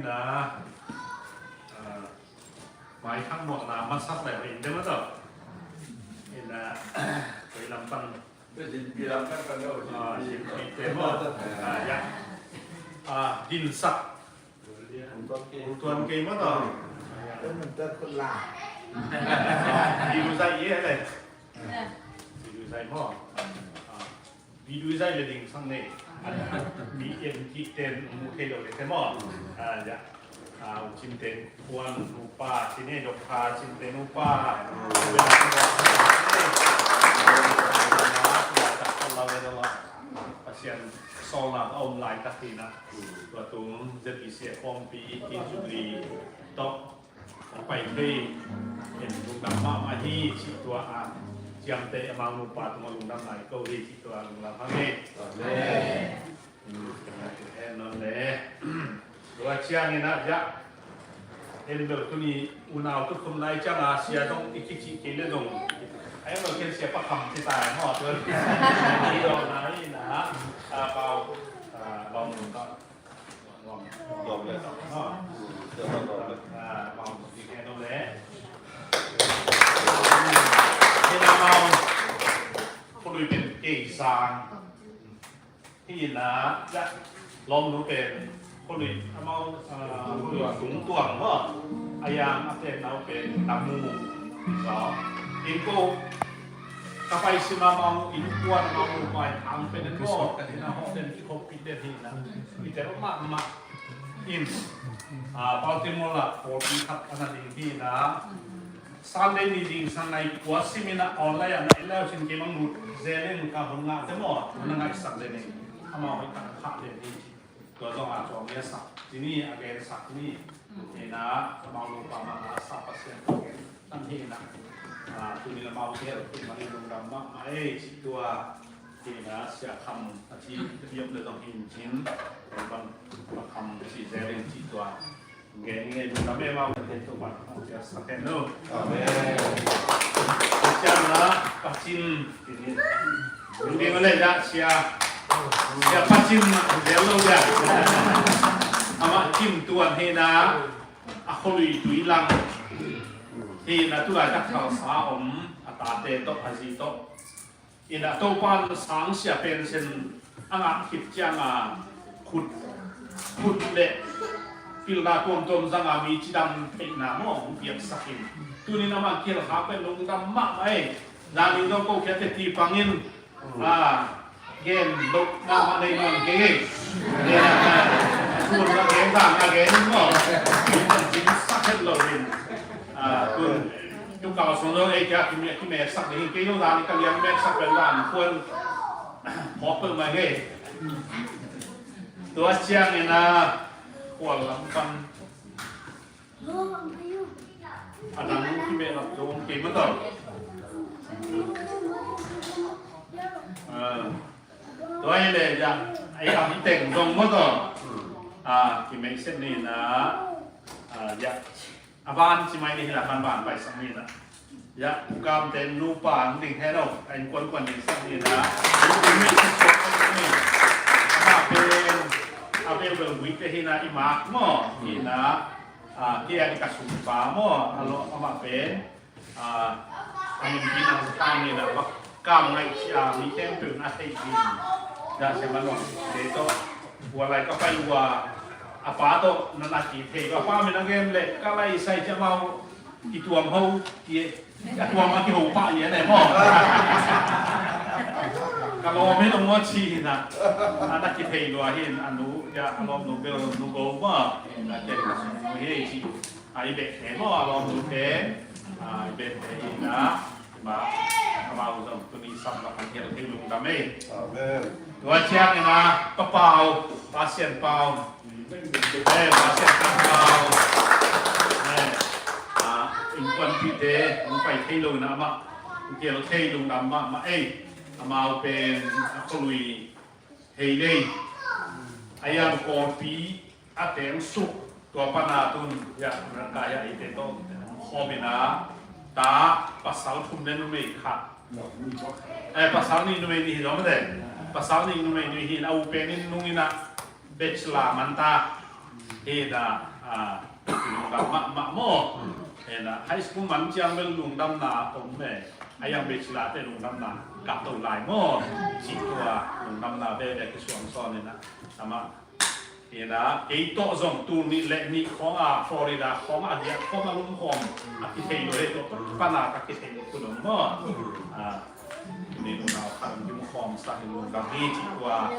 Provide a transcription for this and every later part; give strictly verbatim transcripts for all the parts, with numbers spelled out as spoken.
Na, ah, mai thang muak na masak lai in dema to. Ina, koi lam pan. Zinpi lam pan pan lo. Ah, zinpi te mo. Ah, ya. Ah, dinsak. Tuan kei mo to. Tuan kei mo to. Tuan kei mo to. Video zai ye le. Video zai mo. Ah. Video zai le ding sang nei. Mi en ki ten mu thei lo le te mo. Ah, ya. Ah, u cin ten kuan nu pa, cin ne dok pa, cin ten nu pa. Pasian sawlna a om lai tak hi na. Tua tung Z B C a khawmpi ki Jubilee tawh. Hong pai thei in lungdam mahmah hi cih tua a, ciamteh amau nupa tungah lungdam lai ko hi cih tua lungdam hang hi. Amen. Hen non le. Tua ciangin ah, ya. En bel tuni unau tukhum lai ciang a sia zong i kicih kei le zong. Ai lo ken sia pa kham ci tai maw tua. I dawh na i na. A pau. A bau mun ka. Khualui pen Keizang. Hi na, ya, lawmnu pen khualui amau, ah, khualui Sung Tuang maw. A yang a pen nau pen Namu. Inn ko ka pai sim amau inn kuan amau nu pai ang pen en maw. Ka hi na hawh den kikhop pi den hi na. I tel mahmah in, ah, Baltimore ah pawlpi khat a na ding hi na. Sunday ni ding sang nai kua simin a online ah na i lau sin kei bang lut zel in ka hun ngah te maw. Hun a ngaihsak le nei. Amau hoih tak a khah le nei. Tua zong a cawm i a sak. Tuni a gen sak ni. Hi na, amau nupa mah a sa Pasian tawh gen. Tang hi na. Ah, tuni amau gel tun mah i lungdam mahmah ei. Ci tua. Hi na, Sia Kham a ci biak le zong hi in cin. Bang, bang Kham ci zel in ci tua. Gen ngei lungdam ei amau kan thei tua bang. Sia Sa Khen lo. Amen. Sia na, Pa Cin. Ding le ya sia. Sia Pa Cin na zel lo ya. Amah Cin Tuan hi na. A khualui Tuilang hi na, tulaitak Khalsa om a tate tawh a zi tawh. Ina Topan sang sia pensen a ngah khit cianga khut, khut le pilna tuamtuam zanga mi cidam theihna maw hong piaksakin. Tunin amah kialkhak pen lungdam mahmah ei. Zanin zong ko khiat teti pangin. Ah, gen lo mahmah nei nawn kei ei. Gen a, ah, sun la gen, dan a gen maw. Min sak het lo in. Ah, tun. Tu kau song lo ei kia kime, kime sak ding kei lo dan ka liang mek sak pen dan kuan. Mok pe mai ei. Tua ciangin a kual lam pan. A dang kibehlap zong kei mah tawh. Ah, tua hi leh ya, ei a mi teng zong mah tawh. Ah, kimeihset ni na. Ah, ya. A van ci mai ni hi la, van van paisak ni na. Ya, u Kamte nupa ang ding he lo. A innkuan kuan ding sak ni na. Kimeihset suak ni. Amah pen a belbel guite hi na, i mak maw hi na. Ah, kei a i ka sumpa maw, a lo amah pen, ah, a min pi nang sa tang ni na, va kam ngaih cia mi khempeuh na thei ding. Dah sia man wang, kei tawh, ua lai ka pai ua, a pa tawh, na na ki thei, a pa min a gen leh, ka lai sai cia mau, i tuam ho, i, a tuam a kiho pah i a ne maw. Ka lawm hi lo maw ci hi na. A na kithei lua hi in a nu, ya, a lawm nu bel nu go maw. Hi na, ken ka sung nu hi ci. A i beh te maw, a lawm nu te. A i beh te hi na. Ma, amau zong tuni sam la kan hial thei lungdam ei. Amen. Tua ciangin a, Pa Pau, Pa Sian Pau. Eh, Pasian kan pau. Eh, ah, innkuanpihte hong pai thei lo in amah, kial thei lungdam mahmah ei. Amau pen a khualui Heilei. A yang Kawlpi a teng suk tua pana tun, ya, Rangkai ah eite tawh khawm in a, ta pasal thum le numei khat. Eh, pasal nih numei nih hi zong mate. Pasal nih numei nih hi in a u pen in nung in a bachelor man ta. Hi in a, Ah, lungdam mahmah maw. Ena, high school man ciang bel lungdamna om e. A yang bel cilate lungdamna ka to lai maw. Cih tua lungdamna bebe kisuang sawn ena. Ama, ena, kei tawh zong tul nih le nih khawng a Florida khawng a giat khawng a lum khawm a kithei lo he, tua pana ka kithei lo tu lo maw. Ah, ni lungdam khan lum khawm sa ni lungdam ni cih tua.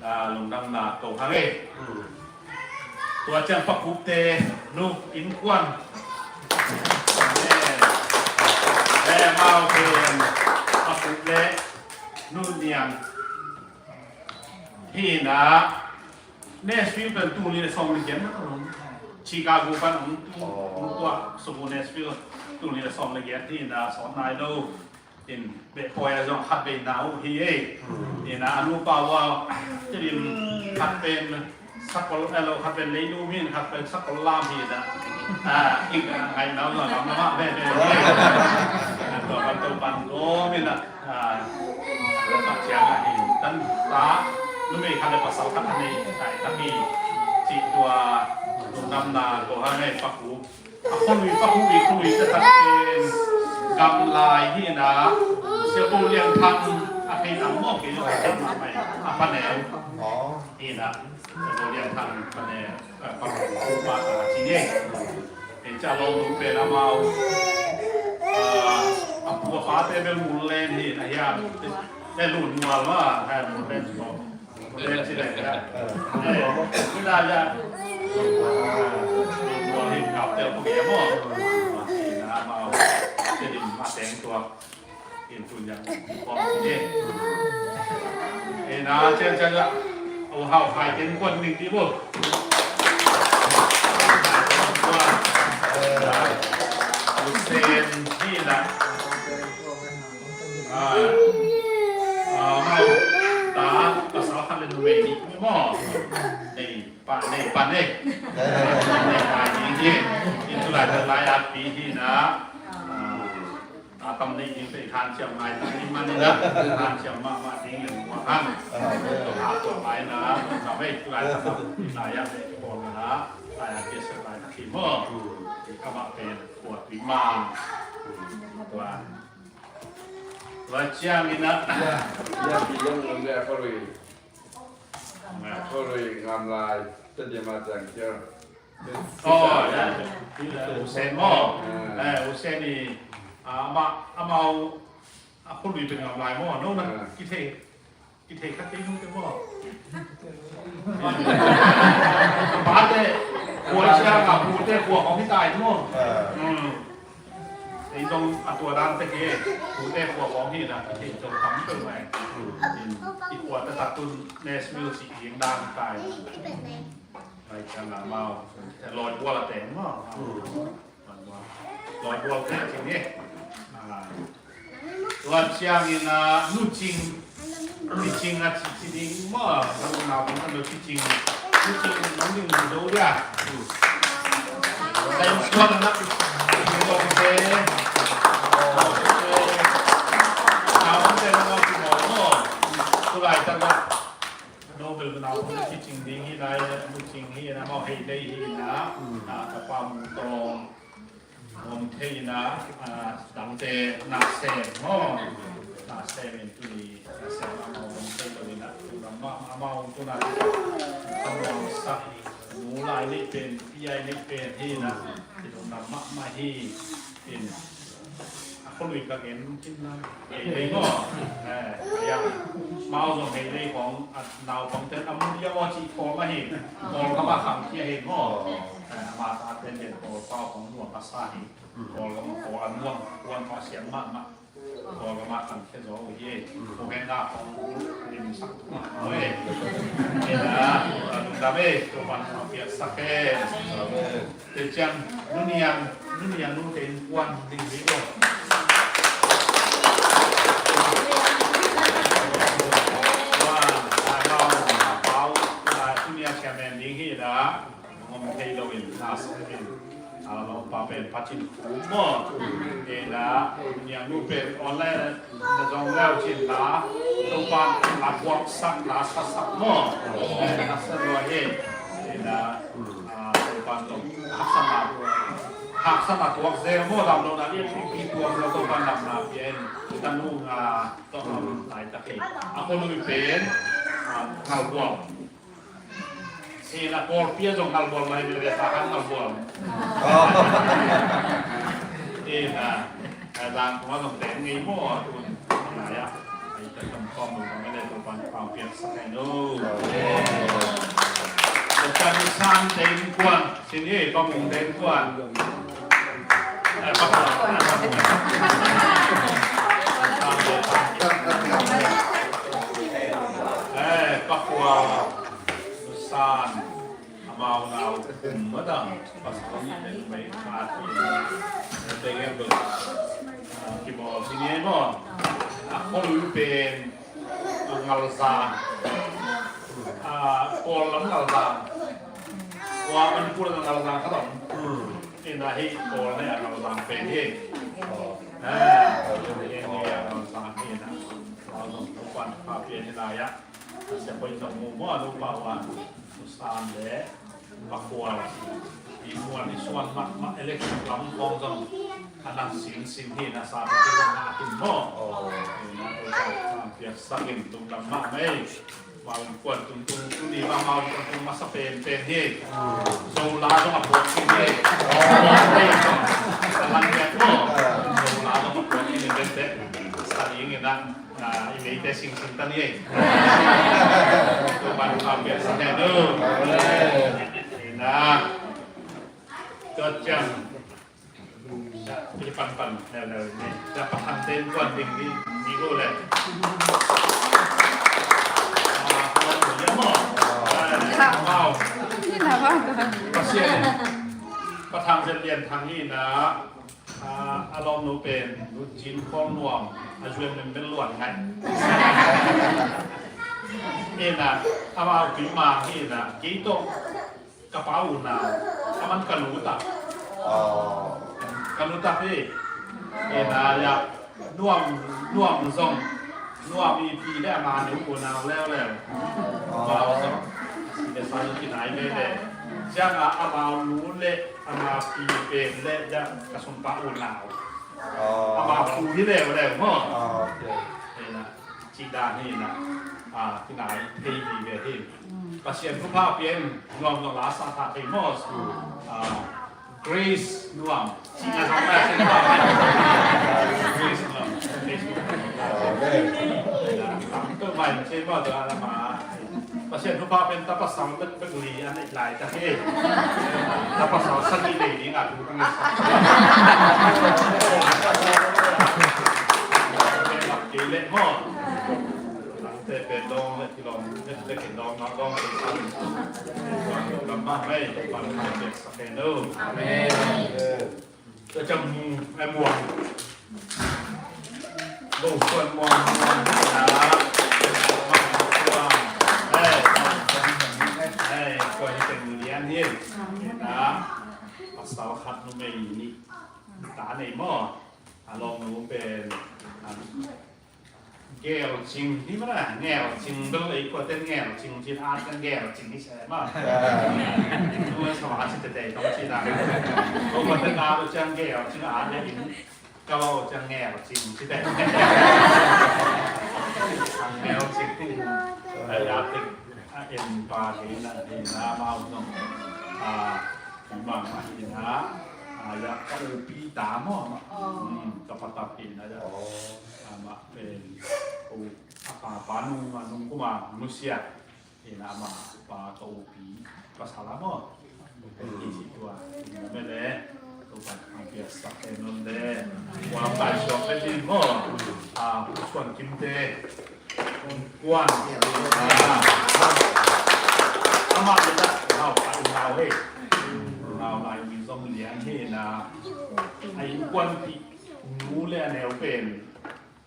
Ah, lungdamna to hang e. Tua ciang Pa Kup te nu innkuan. Amen. Eh, amau pen Pa Kup le Nu Niang hi na. Nashville pen tul nih le sawm le giat na. Chicago pan ang tu, ang tua suku Nashville tul nih le sawm le giat hi na, sawt nai lo. In beh pawi a zong khat vei na uh hi e. In a nupa uh a, tedim khat pen sakol, eh, lo, khat pen leilum hi, khat pen sakol lam hi na. Ah, in a ngai na uh zong lam lam a ve ve hi. Tua pan to pan gom in a, ah, tua pan ciang a hi. Tan ta numei khat le pasal khat a nei tai ta hi. Cih tua lungdamna tua hang e, Pa Kup. A khualui, Pa Kup i khualui te tak pen gamlai hi na, Sia Bo Lian Thang a thei nang maw, kei zong a thei nang mai, a paneu. Hi na, Sia Bo Lian Thang paneu, eh, Pa Kup pa ta ci ni. Hi ca lawm pen amau, ah, a pu a pa te bel Mul Len hi na hiam, te Lun Mual ma, eh, Mul Len ko. Tua hi kap tel ko kei maw. Tua hi na amau Tedim a teng tua. In tun ya kong hi. Hi na ciang ciang ya. Au hau khai teng kuan ning ti bo. Tua. Tua. Tua sen hi na. Ah, ah, mau ta pasal khat le numei nih maw. Nei pa, nei pa, nei. Nei pa, nei, nei. In tu lai, tu lai a pi hi na. Ah, a tam nei ding pe khan ciam mai ta ni man ni na. Khan ciam ma ma ding le ma han. Tu ha tu mai na. Ta mai tu lai ta ma. Lai a pe ko na. Lai a ke se lai ta ki maw. Ka ma pe ko tu ma. Tua. Tua ciangin a. Ya, ya, pi yong lam le a khualui. A khualui ngamlai, ta dia ma ciang kia. Oh, ya. Pi le Hussein maw. Ah. Eh, Hussein i, ah, ama, amau, a khualui pen ngamlai maw. No na, ah, kithei. Kithei kha kei nung te maw. Pate, khua sia ka pute khua khong hi tai maw. Ah. Hmm. Ei zong a tua dan te ke, pute khua khong hi na, kithei zong tam peuh mai. Hmm. I khua ta ta tun Nashville si ing dan hi tai. Ai, ka na mau. Loi bua la te maw. Hmm. Loi bual te cing e. Ah. Tua ciangin, ah, Nu Cing. Nu Cing a ci, ci ding maw. Nu na pun a Nu Cing. Nu Cing nong ding zo dia. Dai suan na. Ding zo te. Na pun te na ci mo mo. Tu lai ta na. Nobel na pun a ci cing ding hi na, Nu Cing hi na, mau hei dei hi na. Na ta pa mu tong. Om thei na, ah, dangte na sem maw. Na sem in tuni, na sem amau om thei lo in a, tu lam ma, amau tu na, amau sa, nu lai nei pen, pi ai nei pen hi na, ti lo na ma, ma hi, in. A khualui ka gen, in na. Hei lei maw. Eh, ya. Mau zong hei lei khong, a, naupang ten a mu dia maw ci khong a hi. Kawlgam a khang khia hi maw. Eh, ama ta ten den Kawlpau khong nuam a sa hi. Kawlgam a Kawl a nuam, kuan pa siang mahmah. Kawlgam a khang khia zaw uh hi. Ko hen na khong lim sak tu mah maw e. Ena, a lungdam e, ko pan a piak sak e. Amen. Te ciang, Nu Niang, Nu Niang nu te innkuan ding hi lo. Tua, a, a, a, pau, a, Nu Niang chairman ding hi na, ngom thei lo in, na sa in. A, lo pa pen Pa Cin Khum maw. Te na, Nu Niang nu pen online na zong leu cin na, Topa na buak sak na sa sak maw. Na sa lua hi. Te na, a, Pan lo, haksatna, haksatna tuak zel maw, dam lo na lian pi tuak zel, Topa'n damna pia in, tanu nga tawh a laitak hi. A khualui pen, a, Ngalbual. Hi na, Kawlpi ah zong Ngalbual mah hi ve, sa khan Ngalbual. Hi na, a, zang kuma zong teng ngei maw, tun, hi na ya. Ai, ta kam khawm lo, kam le, Topa'n pau piak sak hen o. Amen. Topa'n san teng kuan, sin hi, Pa Mung teng kuan. Eh, Pa Kual. Eh, Pa Kual. San. Amau nau kum madang. Pasal ni pen mai mati. Tengel do. Kibawl sin hi maw. A khualui pen. Ngalzang. A, Kawl lam Ngalzang. Tua Manipur lam Ngalzang khat om. Hi na, hi Kawl ne a Ngalzang pen hi. A, hi a Ngalzang hi na. Tua zong Topa'n pha pia hi na ya. A sia poi zong mu mu a, Topa wan. San le. Pakua i muan i suan mahmah, election lam khawng zong a na singsin hi na, sa pek zong a kin maw. Aw. Hi na, Topa in piaksak in lungdam mahmah ei. Mawlungkuan tung tung, tuni mah Mawlungkuan tung masa penpen hi. Zola zong a puak hi hi. Aw. Zola zong a puak hi hi. Sa ding in a. A, i meite singsing ta ni ei. Topa'n pau piaksak hen o. Amen. Ina. Tua ciang. Pi panpan leuleu ni. Tua Pa Thang ten kuan ding ni, ni ko le. A, kuan ni maw. A, wow. Pasian. Pa Thang Zen Lian Thang hi na. A, a lawmnu pen Nu Cin Khawl Nuam, a zuan men bel luan ngai. Ina, amau pi ma hi na, kei tawh ka pa unau, a man ka nu tak. Aw. Ka nu tak hi. Ina, ya, Nuam, Nuam zong, Nuam i pi le ama nu unau leuleu. Aw. Amau zong, si le sa nu kinai leuleu. Ciang a, amau nu le ama pi pen le, ya, ka sumpa unau. Aw. Ama pu hi leuleu maw. Aw, ok. Hi na, cih dan hi na. A, hi na, thei hi ve hi. Pasian thupha pian Nuam zong la sa tha thei maw. A, Grace Nuam. Cih na zong na cih na. Grace Nuam. Grace Nuam. Amen. Hi na, tam to mai cih maw, zong la ma. Pasian thupha pen tapa sang bek bek li a neih laitak hi. Tapa sang sagih nei ding a thu ka ngen sak. Pen lak kei leh maw. Tangte pen dawng leh kilawm leh, leh kin dawng, dawng, dawng kei sang. Dawng, dawng, dawng, mah mai, pan, pan, piaksak hen o. Amen. Tua ciang Mung, eh, Muang. Go suan Muang, Muang, na. Muang, Muang. Eh, eh, tua hi teng lian hi. Na, pasal khat numei nih. Ta nei maw. A lawmnu pen, a, Gelcing hi mah na, Ngelcing bel ei, kuate Ngelcing cin, a, Gelcing hi se mah. Tua sa wa ci tete tong ci na. Ko kuate ka lo ciang Gelcing a le in, ka lo ciang Ngelcing ci tete. Ngelcing. Ai, a, te, a, en pa ke na, en na mau zong. A, ma ma hi na. A, ya, ka upi ta maw. Hmm, ka patap hi na ya. Amah pen, oh, a pa, pa nung, a nung kuma, nusia. Ina amah pa ka upi, pasal a maw. Pen hi si tua, ina mele, Topa'n piaksak hen o le. Wa pai suak le din maw. A, Pu Suan Kim te. Kuan. A, amah le dah, lau, pa in lau he. Lau lai mi zong lian he na. A innkuanpih nu le a neu pen.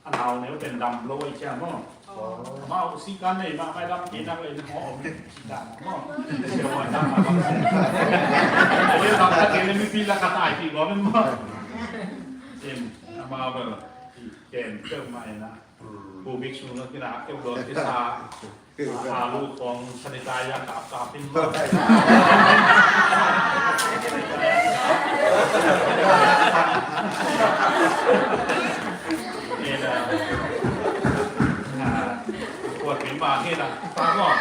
A nau neu pen dam lo ei cia maw. Amau si kan nei mah mai dam kei nak lei ni maw om si kan maw. Sia wa dam mah bang sia. Oi dam ta kei lei mi pi la ka tai pi gom maw. Em, amau bel ken keu mai na. Bu bik sung na kina keu lo kisa. Halo khong sanitizer kap kap in maw. Ina, ah, kuat mi ma hi na, pa maw.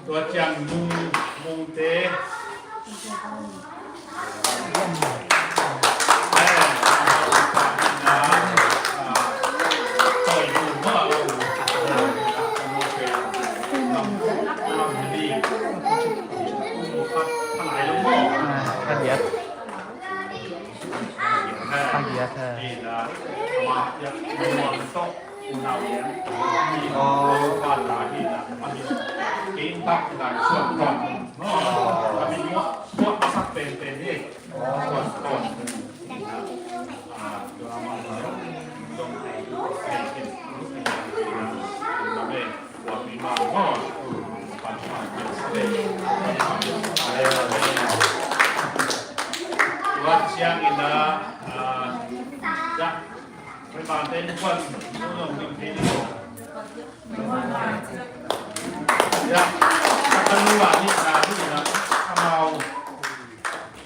Tua ciang mung, mungte. Ya, ka tanu a nih na hi na, amau,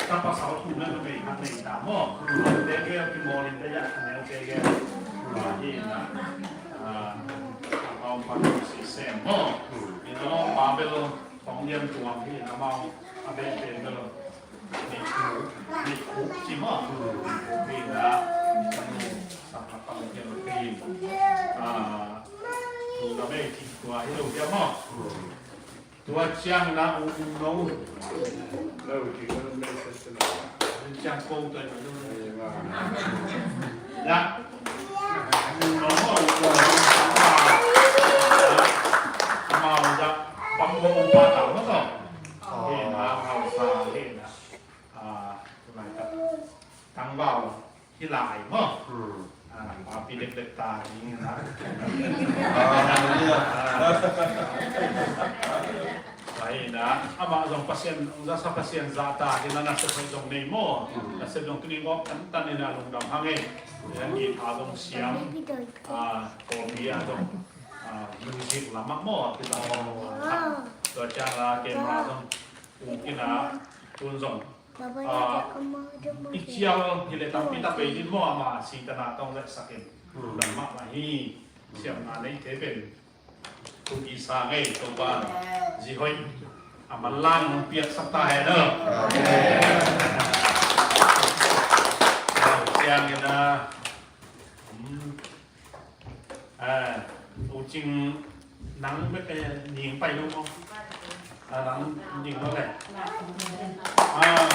ka pasal tu na ka bei khat nei ta maw. Te gel ki mawlin te ya, ka neu te gel. Hi na, ah, amau pa tu si sem maw. Ina pa bel kong lian tuang hi na amau, a bei pen bel. Ni khu, ni khu ci maw. Ni khu hi na, ka nu, sa ka pa bel hi. Ah, Tua bei ci tua hi lo hiam maw? Tua ciang na u um no. Lo ci ko lo message na. Ciang ko tua lo. Ya. Um no maw. Amau ya. Bang ko um pa tau maw tau. Hi na, hau sa hi na. Ah, tua na ka. Tang bau. Hi lai maw. Hmm. Ah, papi leklek ta ding na. Ah, lai na. Amah zong Pasian, zong sa Pasian zahta ding na, nasep hoih zong nei maw. Hmm. Nasep zong tuni ngawk tantan in a lungdam hang e. Yang guitar zong siam. Ah, kopi a zong. Ah, music lamah maw. Kita. Oh. Tua ciang a camera zong. Tung kina tun zong. Ah, i cial hi le tampi tak bei din maw, ama sitana tawh zahsak in. Lungdam mahmah hi. Siamna neite pen tung i sa ngei Topa zi hoih a manlang hong piaksak ta hen aw. Siang in a, um, Ah, U Cing nang bek, eh, ning pai lo maw? Ah, nang ning lo le. Ah,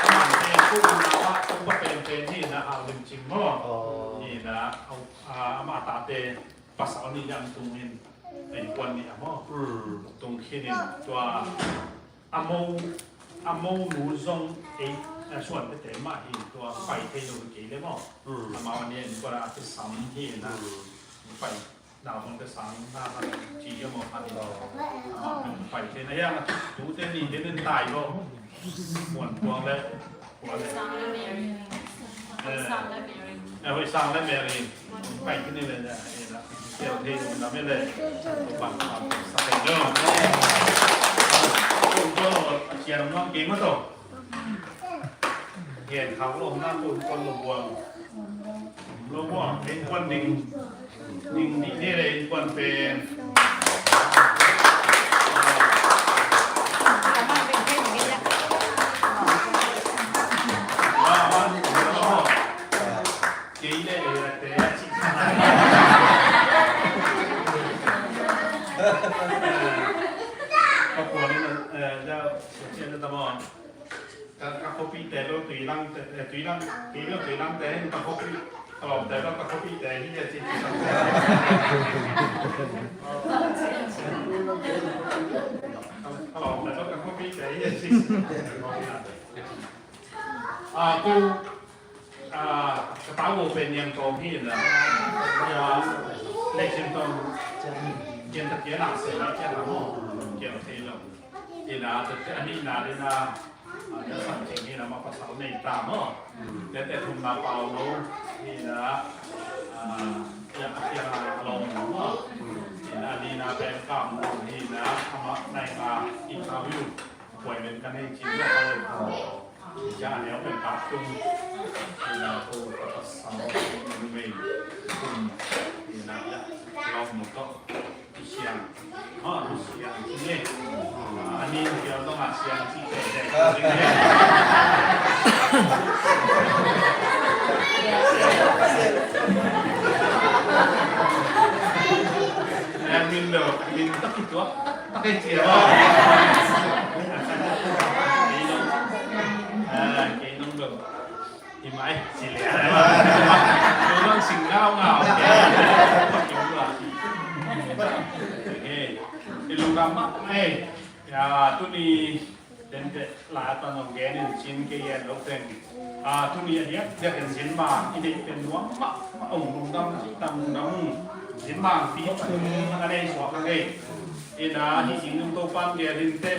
nang pen ku na wa, ku pa pen pen hi na, ah, Lim Cing maw? Oh. Hi na, ah, ama tate pasal ni jam tung in, innkuan ni a maw? Hmm. Tung khin in, tua A mo, a mo nu zong ei, a suan tete mah hi, tua pai thei lo kei le maw. Mm. Amau a nia in kua a kisam hi na. Mm. Pai, nau zong kisam na, na, ci a maw, a ni. Oh. Amau pai thei na hiang, tu te ni te nen tai lo. Muan tuang le. Eh, Hoih Sang le Mary. Pai khin ni le, eh, eh, la. Tel thei lungdam le. Bang, bang, sa thei lo. Kun ko lo, a cian nuam kei maw to. Hian khak lo, na kun ko lo buang. Lo buang, innkuan ding. Ding dih ni le innkuan pen. Kei le, eh, te a cih. Ka puan in, eh, ja, sia sia na ta maw. Ka, ka khuapi te bel tui lang te, eh, tui lang, kei bel tui lang te, ka khuapi, ka lawm te bel ka khuapi te hi a ci. Ka lawm te bel ka khuapi te hi a ci. Ah, ko, ah, ka tau pen Niang Tawng hi na. Ah, Sim tong kian ta kian a se la kian a mo kian thei lo. Ina ta te ani na de na a san ting ina ma pasal nei ta mo. Te te thum na pau lo ina a ya a kian a lo mo. Ina ni na pen kam mo ina ama nai ma interview. Appointment ka nei cih lua ka lei ko. Cia neu pen ka tung. Ina ko ka pasal numei kum. Ina ya lom mu ko. Siang. Ha, siang ci ne. Ani siang to ma siang ci te te. Eh, min lo, min tak itu ah. Kei cia. Kei nong dong. Hi mai ci le. Kei nong sing ngau ngau. Kei lungdam mah mai. Ya, tuni tente la ta nong gen in cin kei yen lo teng. A, tuni a diak diak in cin ma i deih pen nuam mah mah ong lungdam ci tang lungdam. Cin ma pi thum a nei suak a kei. Ina hi cing nung to pan gen in te.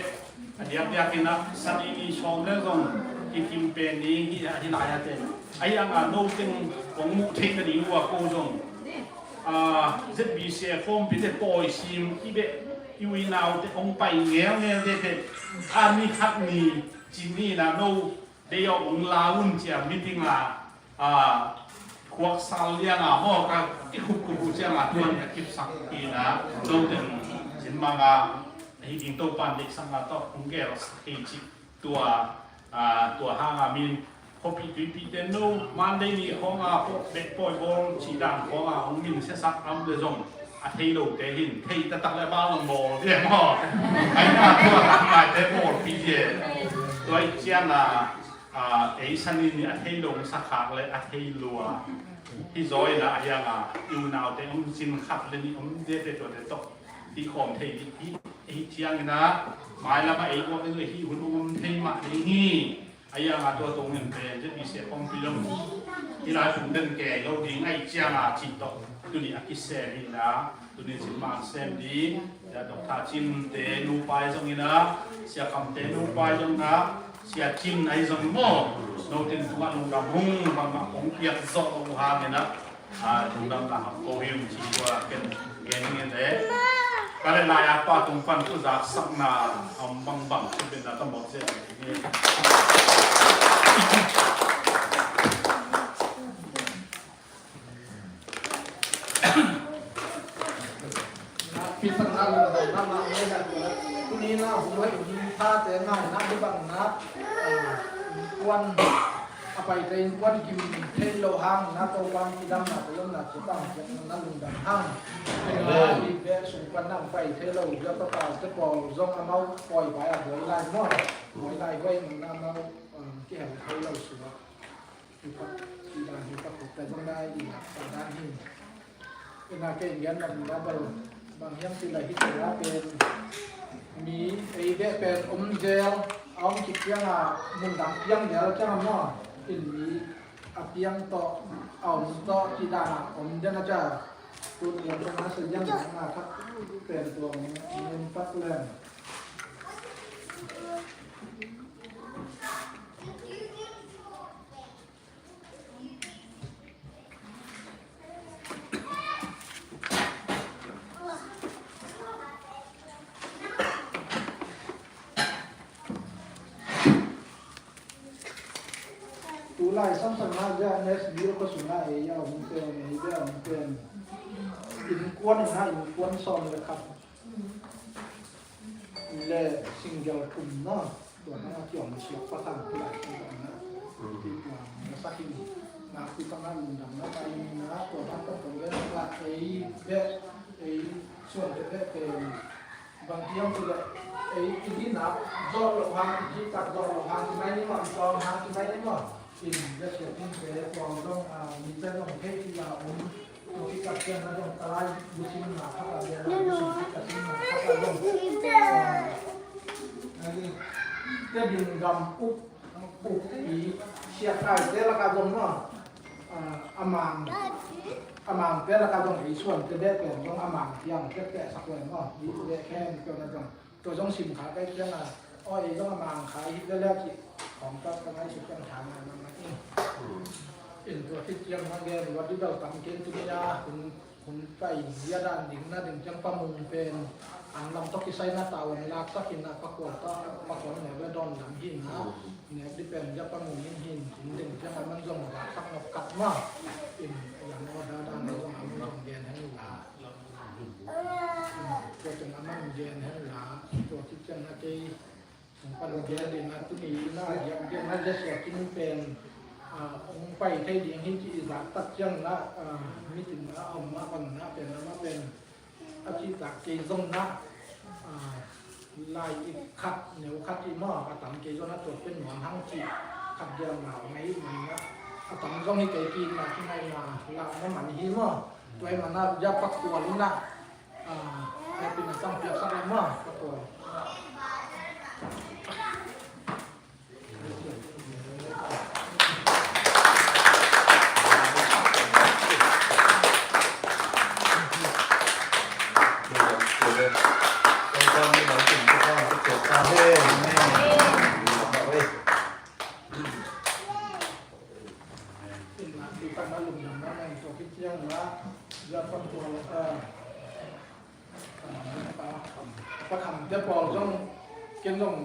A diakdiak in a san i ni sawm le zong i kim pen ni hi a hi lai a ten. A hi ang a no teng kong muh theih na ding ua ko zong. A, Z B C a khawmpi te pawi sim i beh i ui nau te hong pai ngeungeu te te. A ni khat ni ci ni na no dei awk hong la un cia meeting la. A, khuak sal liang a maw ka i khup khup uh ciang a tuan ka kipsak ina no teng cin mang a hi ding to pan deihsak a tawh hong gel sak hi ci tua, a, tua hang a min khuapi tuipi te no Monday ni khawng a pawh bek pawi bawl ci dan khawng a hong min siasak am le zong a thei lo te hin thei taktak le bal long bawl dia maw ai na tua tak ngai te bawl pi dia tua i ciang a A, ei sanin a thei lo sa khak le a thei lua. Hi zaw in a hiang a i unaute om cin khat le nih om dete tuate tawh hi khawm thei dih hi. Hi ciangin a mailam a ei guak in hi hun om thei mah ding hi. A hiang a tua tungin pen zet i sia kawmpi lo hi lai phung den kei lo ding a hi ciang a cih tawh tuni a kisem hi na. Tunin sin man sem ding, Sia Dr. Cin te nupa ahi zongin a, Sia Kham te nupa ahi zongin a, Sia Cin ahi zongin maw, no ten tungah lungdam hong bangmah kong piak zawh uh hangin a, a, lungdam na hap ko hi ung ci tua ken gen ing in le. Ka le lai a pa tung pan tu zak sakna om bangbang tu bin na ta mawk zia. Nakpi tak na lungdam na mah ngei na tuni na hong hoih hong thate ngai na hi bang na, ah, innkuan a paite innkuan kim thei lo hang na Topa'n kidamna te lomna ci tang ciat na lungdam hang. Amen. Hi bek sung pan na hong pai thei lo bia pa pa te pawl zong amau pawi pai a buai lai maw. Buai lai huai na amau, um, kihel thei lo suak. Hi khat, hi dan hi khat, khat zong dai hi, sa dan hi. Ina kei gen lam Bible bang hiam ci la hi ci la pen mi ei beh pen om zel a om kik ciang a mun dang piang zel ciang a maw in mi a piang tawh a om tawh ci dan a om den a ca. Tu piang tawh na sa yang dang a khat pen tua om nem pat lem. Tulai samsang na ja nes bil ko suna e ya um pen e ya um pen. Innkuan na innkuan sawm le khat. Le single kum na tua na kiom siak patang tu lai tu na ti tua na sakin na ti tang na lungdam na ta in na tua na ta tua le na ei be ei suan te be te bang kiom tu le ei i di na zol lo ha ki tak zol lo ha ki mai ni ma zol ha ki mai ni ma in le siak in te tua zong a mi te zong hei ti la um Tua khit tak ciang a zong kalai busim na khat a bia la busim khit tak ciang na khat a zong. Te bin gam uk uk i siakai te lak a zong na a mang A mang pia lakah zong ei suante beh pen zong a mang piang tektek sak ven maw. Ei beh khempeuh na zong tua zong sim kha kei ciangin a, aw ei zong a mang kha hi lele cih khawng tak ka ngaihsut ciang tha ngai mahmah ing. In tua khit ciang mah gen vat dih bel tam kei in tuni a hun, hun pai zia dan ding na ding ciang Pa Mung pen an lam tawh kisai na tavuan laksak hi na, Pa Kual tawh, Pa Kual nek le dawn lam hi na. Nek dih pen zia Pa Mung in hin, in ding ciang a man zong laksak nop khat mah. In yang aw da dan a zong a man zong gen hen la. Tua ciang a man gen hen la. Tua khit ciang na kei hong pan gen ding na tuni na diak diak na zia suak in pen, ah, hong pai thei ding hi ci i zak tak ciang na, ah, mitin na a om mah bang na pen a mah pen a cihtak kei zong na, ah, lai i khat neu khat i maw a tam kei zong na tua pen nuam hang cih khat diam lau na hi man na a tam zong hi kei ki na ki ngai na lau na man hi maw. Tua hi man na zia Pa Kual in na, ah, a pi na tang piak sak le maw Pa Kual. Pa Kham te pawl zong ken zong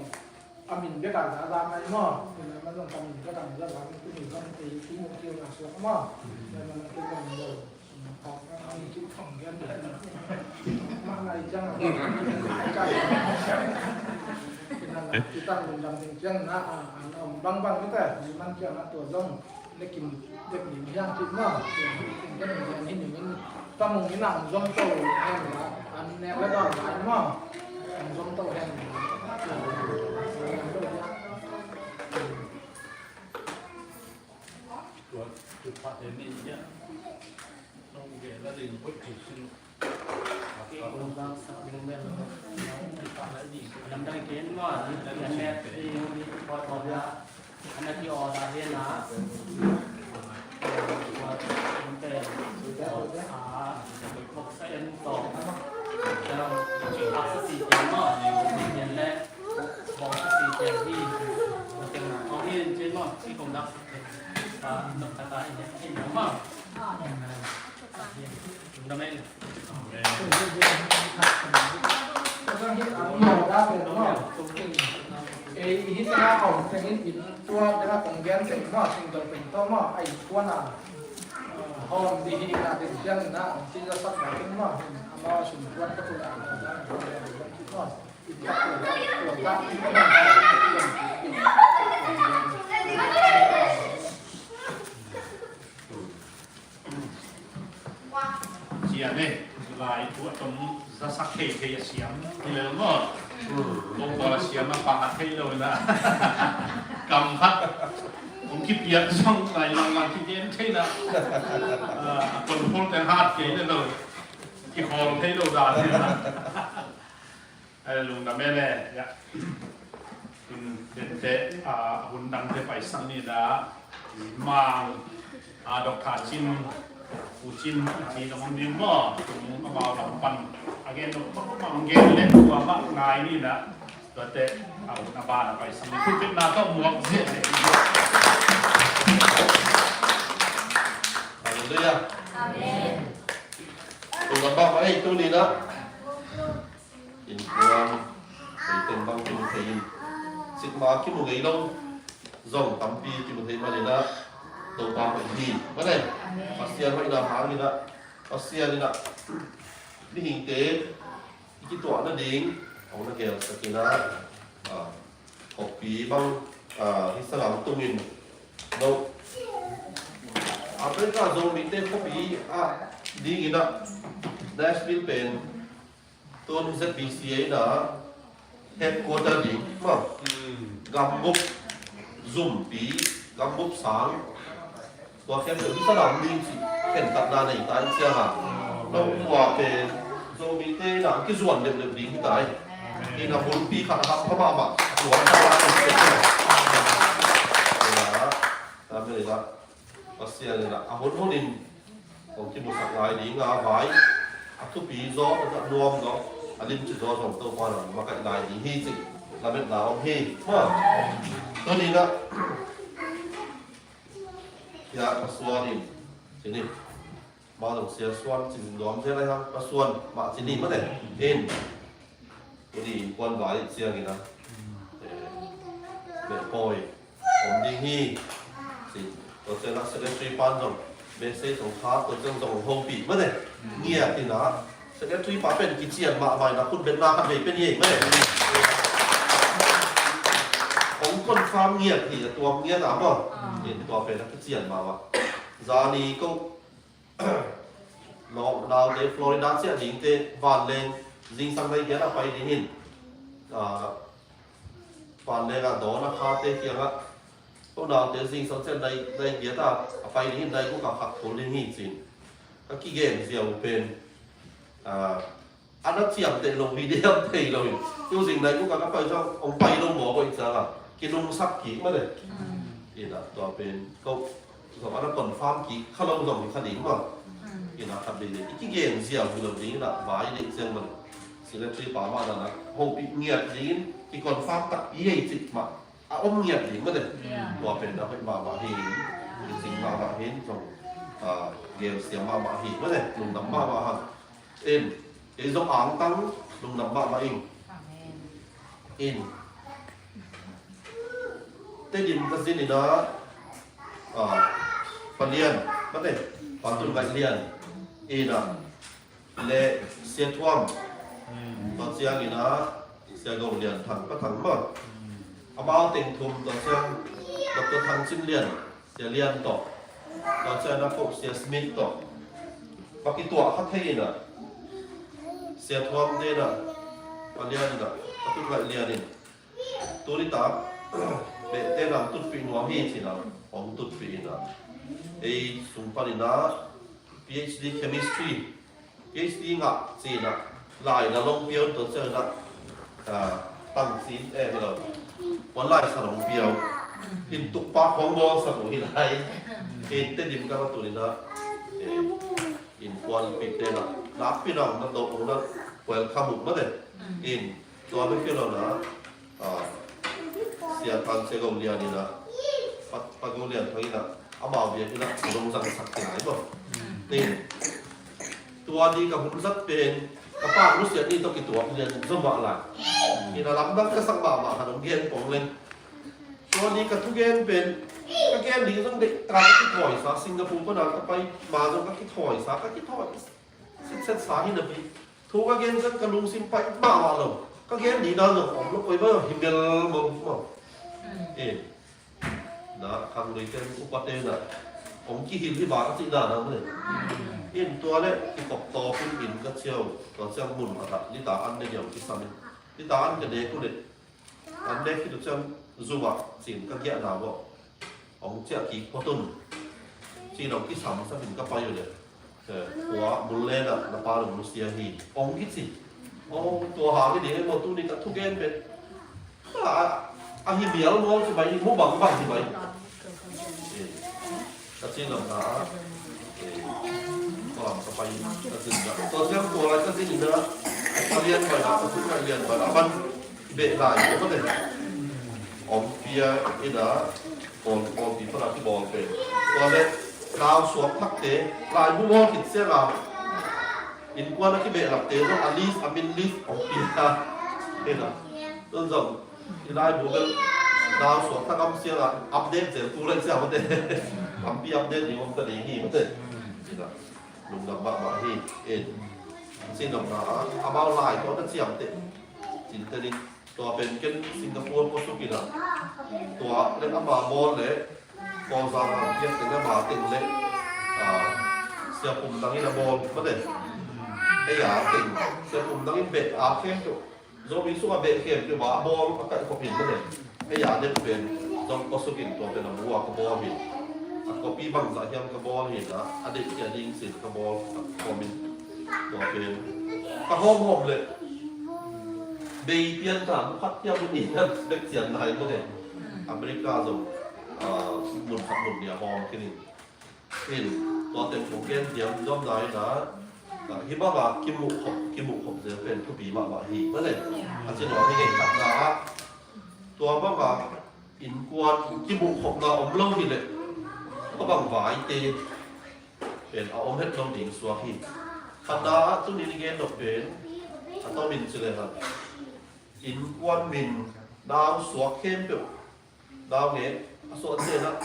a min bek a za za mai maw. Ken zong a min bek a za za mai, tuni zong ei tu mu keu na suak maw. Ken zong lo. Kong a min tu kong gen de. Ma ngai jang a. Ken zong a tu tang lum lam ding ciang na a, an om bang bang te. Ni man ciang a tua zong. Lekin dek ning hiang cih maw. Kin kan hiang hi ning in Pa Mung in ang zom to hen la. An nek le dawn lai maw. Ang zom to hen la. Tua, tua pha te ni ya. Nong ge la ding ko ti sin. Ei, hih tengah a om tengin in tua tengah kong gen teng maw, singdol pen tawh maw, a innkuan a hawm dih hihna ding ciangin a hong ci zasak na ding maw, amau a sum tuan ka tul a hong gen ding maw. Siam e, lai thu a tom zasak thei thei a siam hi lel maw. Kong bawl a siam a pang a thei lo na. Kam khat kong kipiak zong lai lang lang kigen thei na. A kon phol teng hat kei le lo. Kikhawl thei lo dan hi na. Ai, lungdam e le, ya. In, dente, a, hun dangte paisak ni da, mang, a, Doctor Cin, U Cin, a, ni dong ding maw, tung amau lam pan, a gen dong, mang gen le, tua mah ngai ni da, tuate, a, hun a ban a paisak ni, pulpit na tawh muak ziah le. Hallelujah. Amen. Lungdam bang, ei, tuni da. Innkuan, ei teng bang kimu thei in. Sikmah kimu ngei lo zong tampi kimu thei manin ah, Topa hoih hi. Mane, Pasian hoihna hangin ah, Pasian in ah, mihingte i kituah nading hong na gelsak in ah, ah, khuapi bang, ah, hih sanggam tungin, no, Africa Zomite khuapi ah dingin ah, Nashville pen, tun Z B C A in ah headquarter ding maw. Gambup, zumpi, gambup sang, tua khempeuh hih sanggam ding cih khentatna nei ta in sia ha. No, tua pen Zomite in ah kizuan lephlep ding hi ta hi. Ina bulpi khat a hap pha mahmah zuan ta hi. Ina, ta pen ina, Pasian in ah a hun hun in Hong kimusak lai ding a, vai a thupi zaw, a nuam zaw, a limci zaw zong Topa in hong makaih lai ding hi cih lametna om hi. Maw? Tuni-in ah, hiah Pa Suan in, ci ni. Amah zong Sia Suan ci nuam zel lai hang, Pa Suan mah ci ni maw te. In. Tuni innkuan vai ciangin ah, eh, beh pawi om ding hi. Ci. Tua ciangin ah secretary pan zong message zong kha, tua ciang zong hong hopih maw te. Ngiat in ah, secretary pa pen kician mahmah in ah, khut betna khat vei pen hi maw te. Hong confirm ngiat hi, a tuam ngiat a maw. In tua pen a kician mahmah. Zani ko Lo, naute Florida ciah dingte vanleng zingsang nai giat a pai ding in, ah, vanleng a dawn a khate kiangah, ko naute zingsang ciah nai, nai giat a, a pai ding in, nai guk a khat khul ding hi ci-in ka kigen ziau pen, ah, a na ciamteh lo hi diam thei lo hi. Tuzing nai guk a ka pai zong hong pai lo maw, koih ciangah kinungsak kik maw te. Ina tua pen ko zong a na confirm kik kha lo zong hi kha ding maw. Ina khat vei le i kigen ziau hi lo ding ina, vai deih ciang maw te. Secretary pa mah dan a hopih ngiat ding in, ki confirm takpi hi cih mah a om ngiat ding maw te. Tua pen a hoih mahmah hi. I cing mahmah hi zong, ah, gelsiam mahmah hi maw te. Lungdam mahmah hang. In, kei zong angtang lungdam mahmah ing. In, Tedim ka zin ina, ah, Pa Lian, Pa Tun Ngaih Lian ina, le Sia Thuam, tua ciang ina Sia Go Lian Thang, Pa Thang maw. Amau teng thum, tua ciang Doctor Thang Cin Lian, Sia Lian tawh, tua ciang a ko Sia Smith tawh, pa kituah kha thei ina, Sia Thuam te ina, Pa Lian ina, Pa Tun Ngaih Lian in, tuni tak, beh te nang tutpih nuam hi ci ina, hong tutpih ina. Ei sung pan ina, PhD chemistry, PhD ngah ci ina, lai na long piau tua ciang ina, ah, tang cin, eh, hi lo. Wan lai sa long piau. In tukpa khong bawl sa lo hi lai. In Tedim ka va tun ina, eh, innkuan pite na, nakpi na na do na welcome uh maw te. In tua bek hi lo na, ah, Sia Thang, Sia Go Lian ina, Pa, Pa Go Lian Thang ina, amau biakinn ah ka dong zangsak te lai maw. Ni, tua ni ka hun zat pen ka pa nusiat ni tawh kituak lian zaw mah lai. Ina lamdang ka sak mahmah khat hong gen pong leng. Tua ni ka thugen pen ka gen ding zong deih ta, ka kithawisa, Singapore pana ka pai ma zong ka kithawisa, ka kithawi sitset sa hi napi, thu ka gen zong ka lungsim pai mahmah lo. Ka gen ding dan zong om lo, koi ba hi mel mawk maw. Eh, na khanglui ten upate na hong kihil hi ba ka cih dan a maw. In tua le kikop tawpin inn ka ciau, tua ciang mun khat ah nita an ne diam kisam in. Nita an ka nek uh le, an nek khit uh ciang zum ah cin ka giahna uh ah, hong ciah kik phot un. Cin hong kisam samin ka pai uh le, eh, tua Mullen ah na pa dong nusia hi, hong kici. Oh, tua hang hi ding e maw, tuni ka thugen pen. A, a hi mial mual ci mai, mu bangbang ci mai. Eh, ka cin lam na, eh, tua lam ka pai, ka cin lam. Tua ciang tua lai ka cin lam na, a lian pai na, ka cin lam lian pai na, a ban beh lai, ka beh. Om pia ina, kon, kon pi pana ki bol pe. Tua le, nau suak thak te, lai bu bol kit sia la. Innkuan a kibehlapte zong a list, a min list hong pia. Ina, tun zong i laibu bel nau suak thak a om ciangin update zel tu leng sia mate. Tampi update ding om ta ding hi mate. Ina, lungdam mahmah hi. In, cin omna a, amau lai tawh na ciamteh cinte ding. Tua pen ken Singapore khuasuk ina, tua le ama bawl le, Kawlzang a biak teng le ama teng le, ah, Sia Pum Dang in a bawl mate. Ei a teng Sia Pum Dang in beh a khempeuh, Zomi sungah beh khempeuh a bawl a kaih khop in mate. Ei a den pen zong khuasuk in tua pen a bu a ka bawl hi. A copy bangzah hiam ka bawl hi na, a deih kia ding sin ka bawl a kawm in. Tua pen ka hawmhawm le bei pian ta, mu khat pian mu nih pian bek cian lai maw te. America zong, ah, mun khat mun nih a hawm khin in. In, Tua teng kong gen diam dom nai na, ah, hih banga kimuh khop, kimuh khop zel pen thupi mahmah hi. Mane, a ci nuam hi ngei khatna ah. Tua banga innkuan kimuh khopna om lo hi leh, a bang vaite pen a om het lo ding suak hi. Khatna ah tuni ni gen dok pen, a tomin ci le hang. Innkuan min nau suak khempeuh. Nau nge, a suah tenah,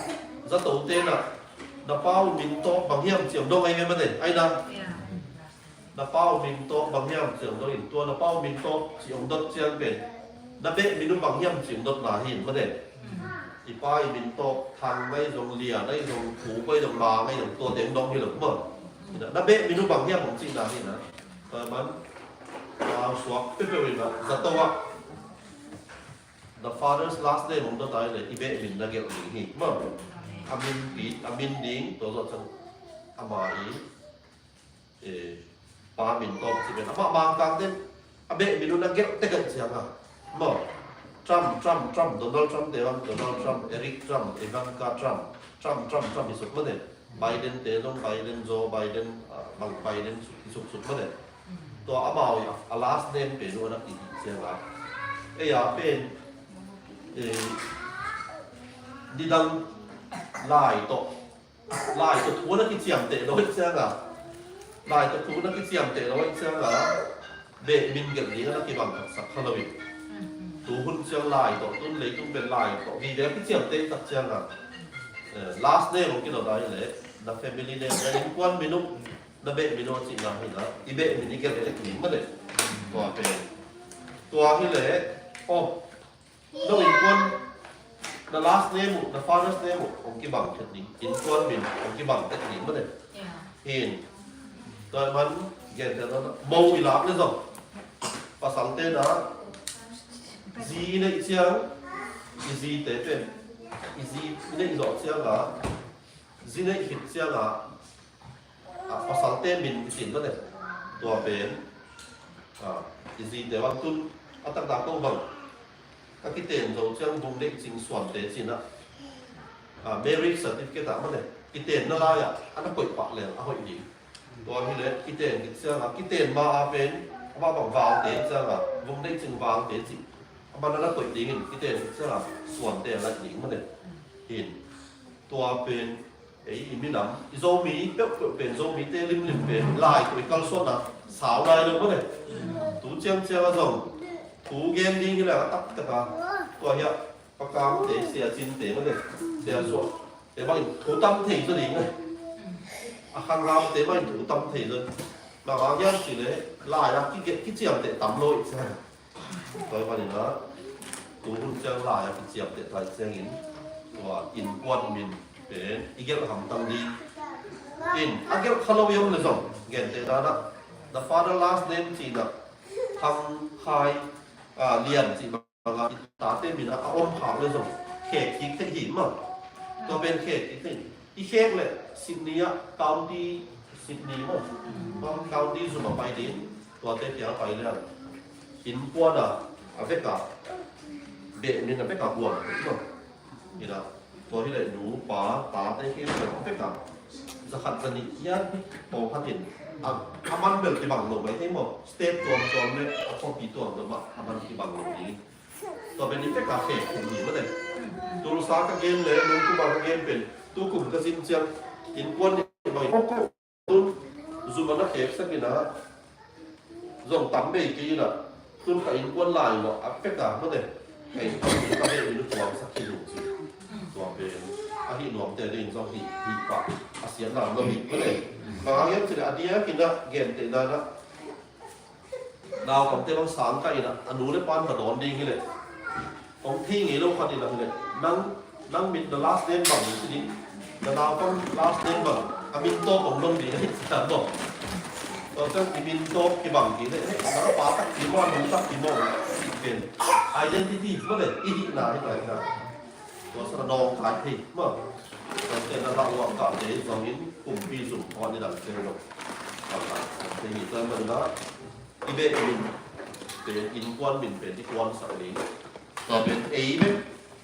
zato tenah, na pa uh min tawh bang hiam ci ong dong ai ve mane, ai na. Na pa uh min tawh bang hiam ci ong dong in, tua na pa uh min tawh ci ong dot ciang pen, na beh min uh bang hiam ci ong dot na hi in mane. I pa i min tawh Thang ngai zong, Lian ngai zong, Pu ngai zong, Ma ngai zong, tua teng dong hi lo maw. Na beh min uh bang hiam ong ci na hi na. Tua man, nau suak peuhpeuh in a, zato ah. The father's last name ong dot ai le, i beh min na gelh ding hi. Maw. A min pi, a min ding, tua zawh ciang ama i, eh, pa min tawh ci pen. Amah mangkang den, a beh min uh na gelh tek ciang a. Maw. Trump, Trump, Trump, Donald Trump te bang, Donald Trump, Eric Trump, Ivanka Trump, Trump, Trump, Trump hi suk mane. Biden te zong, Biden, Joe Biden, ah, bang Biden suk, hi suk suk mane. Tua amau i a, a last name pen uh a na kihih ciang a. Ei a pen, eh, nidang lai tawh, lai tawh thu a na kiciamteh lo hi ciang a. Lai tawh thu a na kiciamteh lo hi ciang a. Beh min gelh ding a na kibang taktak kha lo in. Tu hun ciang lai tawh, tun leitung pen lai tawh vive a kiciamteh tak ciang a. Eh, last name ong kidot ai le, na family name, na innkuan min uh, na beh min uh a cihna hi na, i beh min i gelh ding mane. Tua pen. Tua hi le, oh, no innkuan, na last name uh, na father's name uh, ong kibang tek ding, innkuan min, ong kibang tek ding mane. Hin. Tua man, gen te na, mo i lak le zong. Pasal te na, zi i neih ciang, i zi te pen, i zi i neih zawh ciang a, zi neih khit ciang a, a, pasal te min i cin mane. Tua pen, a, i zi te bang tun, a taktak ko bang. Ka kiten zo ciang vung deih cing suan te cin a. A, marriage certificate ah mane. Kiten na lai ah, a na koih pah leng, a hoih ding. Tua hi le, kiten khit ciang a, kiten ma a pen, a ma bang vang te ciang a, vung deih cing vang te cin. A ma na na koih ding in, kiten khit ciang a, suan te a laih ding mane. Hin. Tua pen, ei, i minam, i Zomi peuhpeuh pen, Zomite limlim pen, lai tawh i kalsuanna sau lai lo mane. Tu ciangciang a zong, tu gen ding hi le a taktak a, tua hi a, Pa Kamte, Sia Cinte mane, Sia Suahte bangin thu tam thei zaw ding mane. A Khangaute bangin thu tam thei zaw. Bang hang hiam cih le, lai a ki, kiciamteh tam lo i ci. Tua hi panin ah, tu hun ciang lai a kiciamteh tai ciangin, tua innkuan min pen i gelh hamtang ding. In, a gelh kha lo i om le zong, gentehna ah, the father last name cih ah, Thang, Khai, ah, Lian cih bang a i tate min ah a om khak le zong, khek kik theih hi maw. Tua pen khek kik theih. I khek leh Sydney ah, County Sydney maw, County zum a pai ding, tuate kiang a pai lian. Innkuan a, a vek a, beh min a vek a buang maw. Ina, tua hi leh nu, pa, tate khempeuh a vek a, za khat za nih hian, pawlkhat in, a, a man bel kibang lo mai thei maw. State tuamtuam leh a khuapi tuamtuam ah a man kibang lo ding. Tua pen i vek a khek khat hi maw te. Tulsa ka gen leh, Lungkum a ka gen pen, tukum ka zin ciang, innkuan nih bang in, tun zum a na kheksak in ah, zong tam bei kei in ah, tun ka innkuan lai mah a vek a maw te. Ka innkuan nih ka vek in tuamsak hi lo ci. Tua pen a hih nuamte ding zong hi, hi pah a siatna om lo hi maw te. Bang hang hiam cih leh a diakin ah gentehna ah, naupangte bang sang kah in ah, a nu le pa'n va dawn ding hi leh, hong thei ngei lo khat in ah hi leh, nang, nang min na last name bang ci ding, na naupang last name bang, a min tawh hong dong ding ahi ciang maw. Tua ciang i min tawh kibang kei leh, hei, nang a pa takpi maw, a nu takpi maw, cih pen identity maw le, i hihna hi ta hi na. Tua sa na nawngkai thei maw. Tua ciang na lauhuah kahte zongin kumpi zum aw nidang ciang zong. Tua ciang hi tua manin ah, i beh min pen, innkuan min pen i kuansak ding. Tua pen ei bek,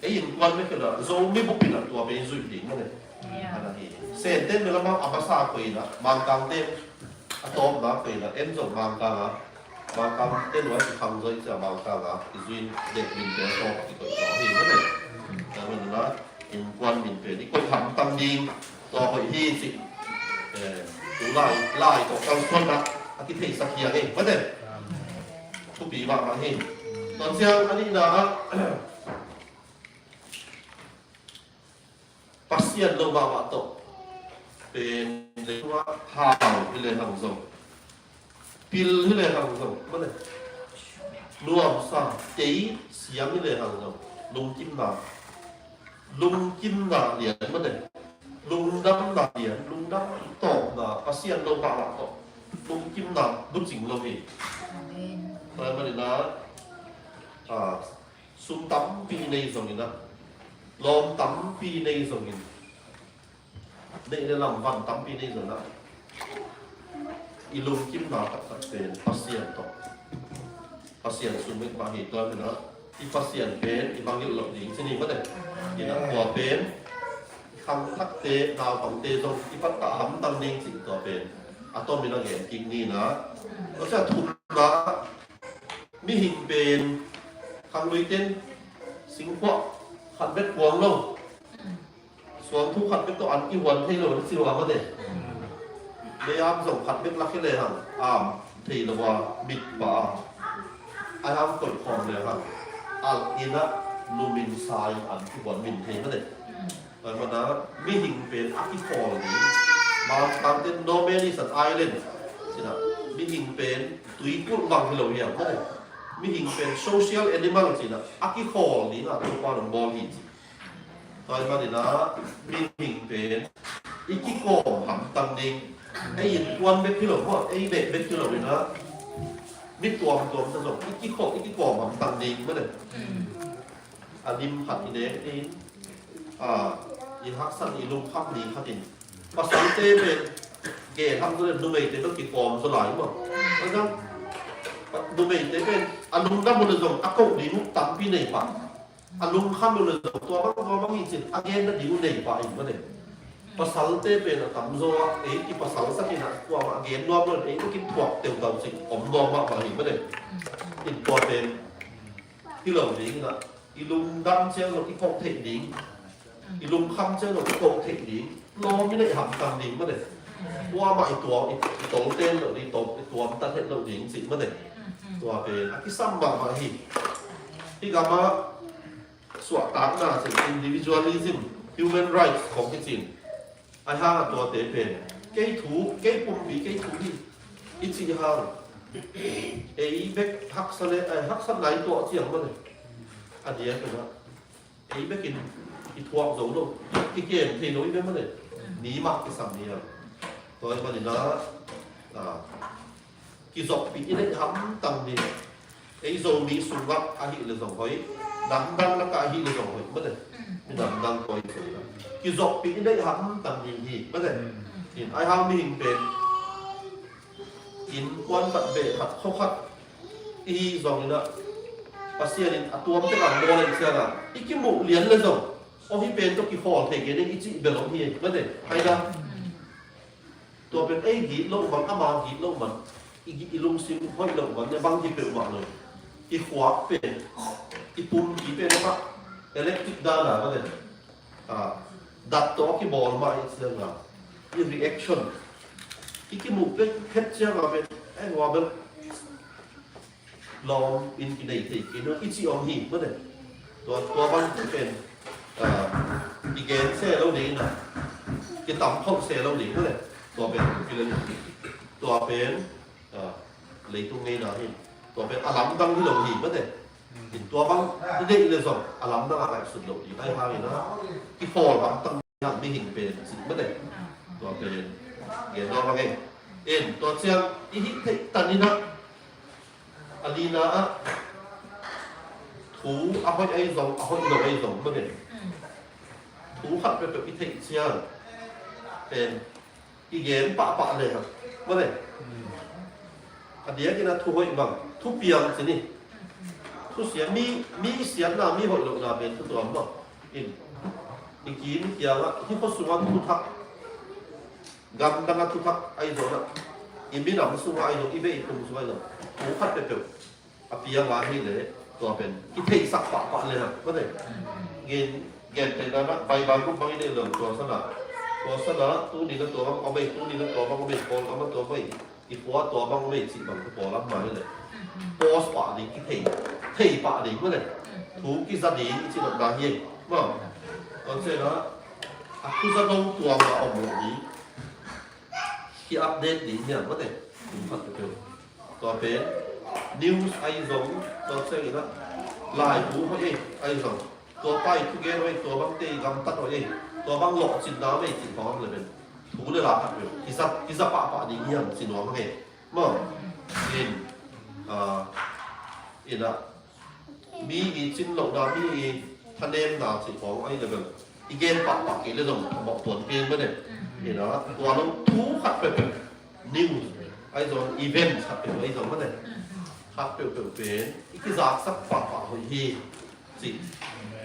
ei innkuan bek hi lo, Zomi bup in ah tua pen i zuih ding maw le. Ana hi. Sente mi lamah a masa koina, Mangkangte a tawpna koina, en zong Mangkanga, Mangkangte luai si khang zoi cia Mangkanga i zuin dek min te tawp i koih tawh hi. Mane. Mane na, innkuan min pen i koih hamtang ding tua hoih hi ci. Eh, tu lai, lai tawh kalsuanna a kitheisak hi a ngei. Mane. Thupi mahmah hi. Tua ciang a nihna ah, Pasian lo mahmah tawh pen leitungah hau hi lehang zong, pil hi lehang zong, mane, nuamsa, tei siam hi lehang zong, lungkimna, lungkimna lian, mane, lungdamna lian, lungdam tawpna, Pasian lo mahmah tawh lungkimna bucing lo hi. Amen. Tua manin ah, ah, sum tampi i nei zongin ah, lawm tampi i nei zongin, neih le lam van tampi i nei zongin ah, i lungkimna taktak pen Pasian tawh, Pasian sung bek mah hi. Tua manin ah, i Pasian pen i mangngilh loh ding ci ni, mane. Ina tua pen i khangthakte, naupangte zong i pattah hamtang ding cih tua pen a tomin a gen kik ni. Ina tua ciang thumna, mihing pen khangluite in singkhuah khat bek kuang lo, suangthu khat bek tawh an kihuan thei lo na ci ua, mane. Mei-am zong khat bek lak hi lehang am thei lo a, mit pah a, a ham koih khawm lehang alh in ah, numin sa in an kihuan min thei, mane. Tua manin ah mihing pen a kikhawl ding. Mangkangte in no man is an island ci-in ah, mihing pen tuikulh bang hi lo hiam, mane. Mihing pen social animal ci-in ah, a kikhawl ding ah Topa in hong bawl hi ci. Tua manin ah mihing pen i kikawm hamtang ding. Ei innkuan bek hi lo, maw, ei beh bek hi lo in ah, mi tuamtuam ta zong i kikawm, i kikawm hamtang ding, mane. A lim khat i nek in, a, i haksat, i lungkham ni khat in, pasalte pen geh hak zaw le numeite bek kikawm zaw lai, maw. Numeite pen a lungdam uh le zong a koh ding uh tampi nei pah. A lungkham uh le zong tua bang, tua bang hi ci-in a genna ding uh nei pah in, mane. Pasalte pen a tamzaw ah ei kipasalsak in ah, kuamah gen nuam lo in ei bek in thuak teutau cih om nuam mahmah hi, mane. In tua pen hi lo ding in ah, i lungdam ciang lo i koh theih ding, i lungkham ciang lo i koh theih ding, lawm i neih hamtang ding, mane. Kuamah i tuam, i, i tolten lo ding, i tuam, i tuamtat het lo ding cih, mane. Tua pen a kisam mahmah hi. Hih gamah suahtakna cih, individualism, human rights khong hi ci-in, a hang a tuate pen kei thu, kei pumpi, kei thu hi i cih hang, ei bek haksa le, ai, haksatna i tuah ciang, mane, a diak in ah ei bek in i thuak zo lo, i kem thei lo i bek, mane. Ni mah kisam ni a. Tua ahih manin ah, a, kizopih i neih hamtang ni. Ei Zomi sungah ahih leh zong hoih, namdang lakah ahih leh zong hoih, mane. Minam dang koi sungah kizopih i neih hamtang ding hi, mane. In ai hang mihing pen innkuan khat, beh khat, khuakhat i hih zongin ah, Pasian in a tuam tek a bawl ahih ciangin ah, i kimuh lian leh zong, aw, hih pen tawh kikhawl thei kei ning i cih bel om hi, mane. Hai na. Tua pen ei gitloh man, ama gitloh man, i gi-, i lungsim hoih loh man, a bang hi peuhmah lo. I khuak pen, i pumpi pen amah electric dan a, mane, a, dat tawh a kibawl mah ahih ciangin ah, i reaction, i kimuh phet ciangin ah pen, ei, hua bel lawm in kinei thei kei lo i cih om hi, mane. Tua, tua bang pen, ah, i gen se lo ding na, i tam khol se lo ding, mane. Tua pen, tua pen, ah, leitung ngeina hi. Tua pen a lamdang hi lo hi, mane. In tua bang i neih leh zong a lamdang a ngaihsut lo ding. Ahih hangin ah, kikhawl hamtang mihing pen cih, mane. Tua pen gen nuam ing ei. In tua ciang i hih theih tan in ah, a lina ah, thu a hoih ahi zong, a hoih lo ahi zong, mane. Thu khat peuhpeuh i theih ciang pen i gen pahpah lehang, mane. A diakin ah thu hoih bang, thupiang ci ni. Thusia, mi, mi siatna, mi hoih lohna pen thu tuam bang. In Kim kiangah hih khua sungah thuthak, gamdangah thuthak ahi zongin ah, i minam sungah ahi zong, i beihtung sungah ahi zong, thu khat peuhpeuh a piang a hih leh tua pen kitheihsak pahpah le hang, mate. Gen, gentehna-in ah Bible group bang i neih leh tua sangin ah, tua sangin ah tuni-in ah tua bang om ei, tuni-in ah tua bang om ei, Paul ama tua bang ei, i khua tua bang om ei cih bang tua Paul ama hi leh post pah ding, kithei, thei pah ding, mate. Thu kiza ding i cih nopna hi ei, maw. Tua ciangin ah a thuza dong tuam a om lo ding, ki-update ding hiam, mate. Tua pen news ahi zong, tua ciangin ah laibu hoih ei ahi zong, tua pa i thugen hoih ei, tua bangte i gamtat hoih ei, tua bang lawhcinna om ei cih khawng le pen thu le la khat peuh kiza, kiza pahpah ding hiam ci nuam hang ei, maw. In, ah, in ah mi i cin lohna, mi i thanemna cih khawng ahi leh bel i gen pahpah kei leh zong a mawh tuan pen, mate. In ah tua lo thu khat peuhpeuh, news ahi zong, event khat peuh ahi zong, mate, khat peuhpeuh pen i kizaksak pahpah hoih hi cih,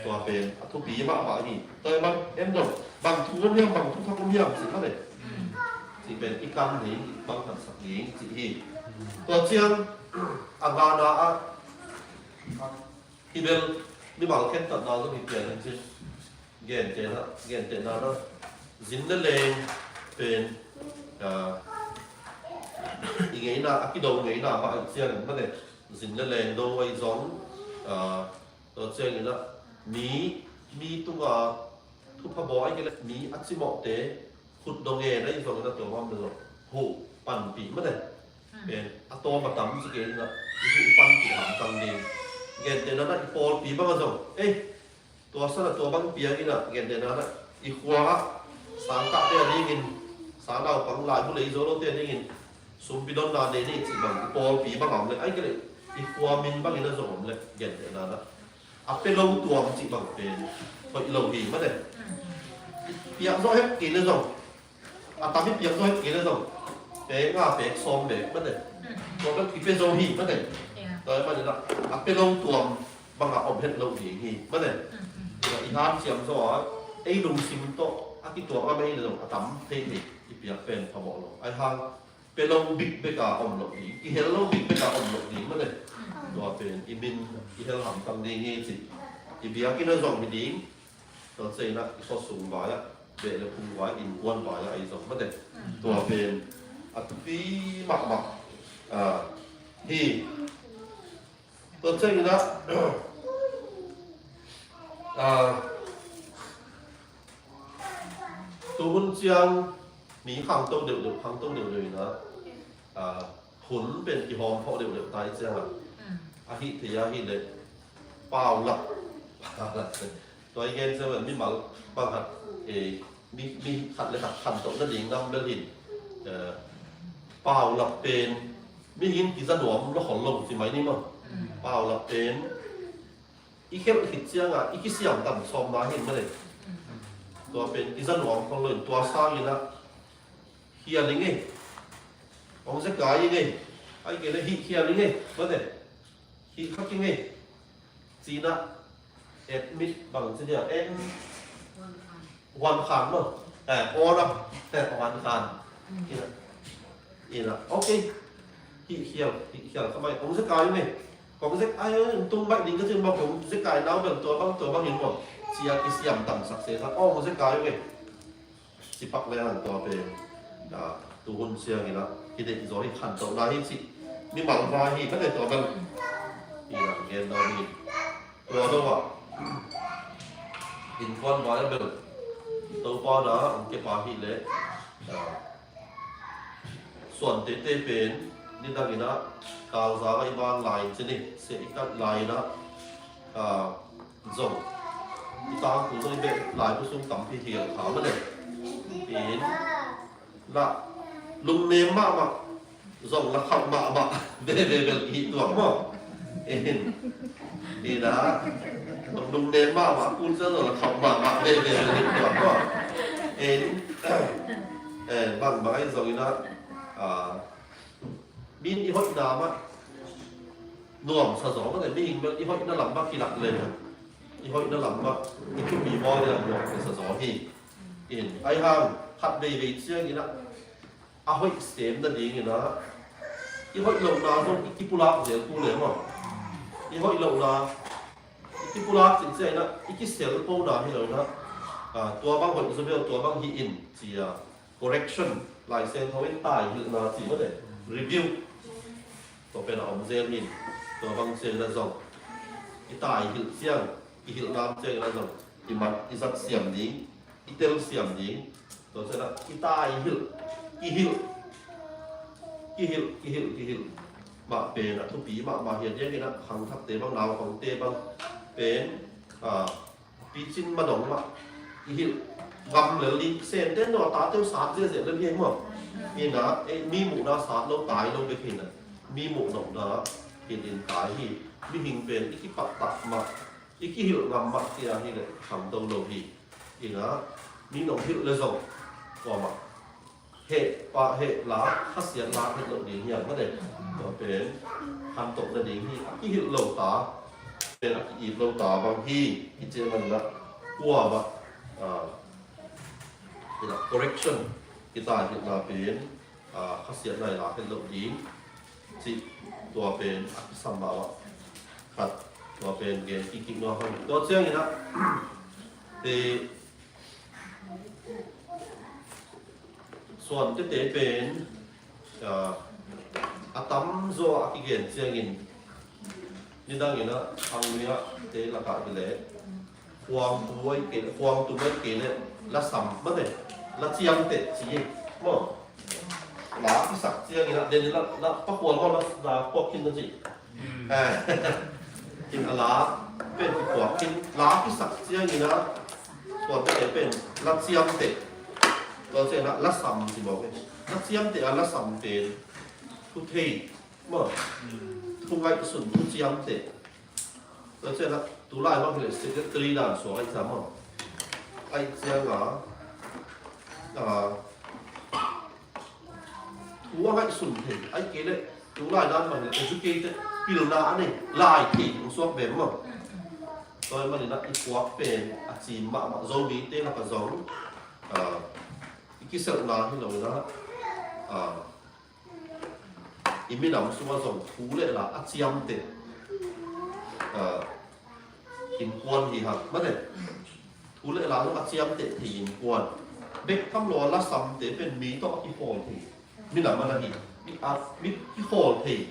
tua pen a thupi mahmah hi. Tua ahih manin en dong, bang thu om hiam, bang thuthak om hiam cih, mate, cih pen i kam ding, i bang khansak ding cih hi. Tua ciang a ngana ah, hih bel mimal khentatna zong hi pian in cin, gentehna, gentehna-in ah zin le leng pen, ah, i ngeina, a kido ngeina mah ahi ciangin, mate, zin le leng do ahi zong, ah, tua ciangin ah mi, mi tunga thupha bawl ahi kei leh mi a cimawhte khut dong ngen ahi zongin ah tua bang om le zong huh panpih, mate. Pen a tawm a tam ci kei in ah i huh panpih hamtang ding. Gentehna-in ah i pawlpi bangah zong, ei, tua sangin ah tua bang piang in ah, gentehna-in ah i khua ah sangkahte a dingin, sangnaupang, laibu lei zo lote a dingin sumpi donna nei ni cih bang i pawlpi bang a om leh, ahi kei leh i khua min bangin ah zong om leh, gentehna-in ah a pia lo tuam cih bang pen hoih lo hi, mate. I piak zawh het kei leh zong, a tam i piak zawh het kei leh zong, pek nga, pek sawm bek, mate. Tua bek i pia zo hi, mate. Tua ahih manin ah a pia lo tuam bangah om het lo ding hi, mate. I hanciam zawh a, ei lungsim tawh a kituak ngam ei leh zong a tam thei thei i piak pen phamawh lo. Ahi hang pia lo bikbek a om loh ding, kihel lo bikbek a om loh ding, mate. Tua pen i min i hel hamtang ding hi ci. I biakinn ah zong hi ding, tua ciangin ah i khuasung vai-ah, beh le phung vai, innkuan vai-ah ahi zong, mate. Tua pen a thupi mahmah, ah, hi. Tua ciangin ah, ah, tu hun ciang mi khangto deuhdeuh, khangto deuhdeuh in ah, ah, hun pen kihawm phawh deuhdeuh ta i ciangin ah, a hih thei a hih leh paulap, tua i gen ciang mimal bang khat, eh, mi, mi khat le khat khantoh nading nam bel hin, eh, paulap pen mihing kiza nuam lo khol lo ci mai ni maw. Paulap pen i khelh khit ciangin i kisiam dan sawmna hi, mate. Tua pen kiza nuam khol lo in, tua sangin ah khial ing ei, hong zekai ing ei, ahi kei leh hih khial ing ei, mate. Hih khak ing ei, ci-in ah admit bang ci dia, en, huan khan maw. Eh, on up, eh, huan khan. Ina, ina, okay. Hih khial, hih khial kha mai, hong zekai ing ei. Hong zekai, tung baih ding ka cih maw, hong zekai nau bel tua bang, tua bang hi maw. Ci-a kisiam tamsak sese, oh, hong zekai ing ei. Ci pak le hang tua pen, ah, tu hun ciangin ah kideih zaw hi, khantohna hi cih mimal vai hi, ka deih tua bel. Hi hang gen dawh hi. Tua lo ah innkuan vai a bel Topa na hong kep a hih leh, ah, suan teitei pen nidangin ah kalzang ah i mang lai in ci ni, sia i kat lai in ah, ah, zong i tangthu zong i beh laibu sung tampi hi a, kha mah le. In la lungnem mahmah, zong la khauh mahmah veve bel i tuak maw? In, in a, lungnem mahmah, kun sia zong la khauh mahmah veve bel i tuak maw? In, eh, bangbang ahi zongin ah, ah, min i hoihna mah nuamsa zaw mah le, mihing bel i hoihna lam mah kilak le. i hoihna lam mah i thupi bawl ding a buak kisa zaw hi. In, ahi hang khat veivei ciangin ah a hoih sem nadingin ah i hoih lohna zong i kipulak zel tu le maw? I hoih lohna i kipulak cih ciangin ah i kisel pona hi lo in ah, ah, tua bang hoih zaw viau, tua bang hi in ci a, correction, Lai Siangtho in taihilhna ci mah le, rebuke, tua pen a om zel hi. Tua bang ciangin ah zong i taihilh ciang, i hilhna ciangin ah zong i mat i zat siam ding, i tel siam ding. Tua ciangin ah i taihilh, kihilh, kihilh, kihilh, kihilh mah pen a thupi mahmah hi a, diakin ah khangthakte bang, naukhangte bang pen, ah, picin madong mah i hilh ngam lel ding. Sente in a tate uh sat ziahziah lel hi maw? In ah, eh, mi muhna sat lo, tai lo bek hi in ah, mi muh nopna hilh in tai hi. Mihing pen i kipat tak mah, i kihilh ngam mah kei a hi leh khangto lo hi. In ah, mi nong hilh le zong kuamah heh pah, heh lak, khasiat lak het loh ding hiam, mate? Tua pen khantoh nading hi. A kihilh lo ta pen a ki-it lo ta bang hi. Hi ciang man lah kuamah, ah, hi lah correction, kitaihilhna pen, ah, khasiatna i lak het loh ding cih tua pen a kisam mahmah khat, tua pen gen kik nuam hang. Tua ciangin ah, te, suan tete pen, ah, a tamzaw a kigen ciangin, nidangin ah, Anglia te lakah hi leh, khuang tu ai kei, khuang tu ai kei leh, la sam mate, la ciamteh ci hi maw? La kisak ciangin ah, den la, la pakhual maw, la, la khuak khin na ci. Eh, in a la pen kikhuak khin, la kisak ciangin ah, tua pen, pen la ciamteh. Tua ciangin ah la sam ci mawk hi. La ciamteh a la sam pen thu thei maw? Thu ngaihsun, thu ciamteh. Tua ciangin ah tulai bang hi leh secretary dan suak ahi sa maw? Ahi ciangin ah, ah, thu a ngaihsun thei, ahih kei leh tulai dan bang educated, pilna a nei, lai thei hong suak ve maw? Tua ahih manin ah i puak pen a cim mahmah, Zomite lakah zong, ah, i kiselhna hi lo in ah, ah, i minam sungah zong thu le la a ciamteh, ah, innkuan hi hang, mate. Thu le la zong a ciamteh thei innkuan. Bek tham lo a, la samte pen mi tawh a kikhawl thei, minam a na hi. Mi, a, mi kikhawl thei,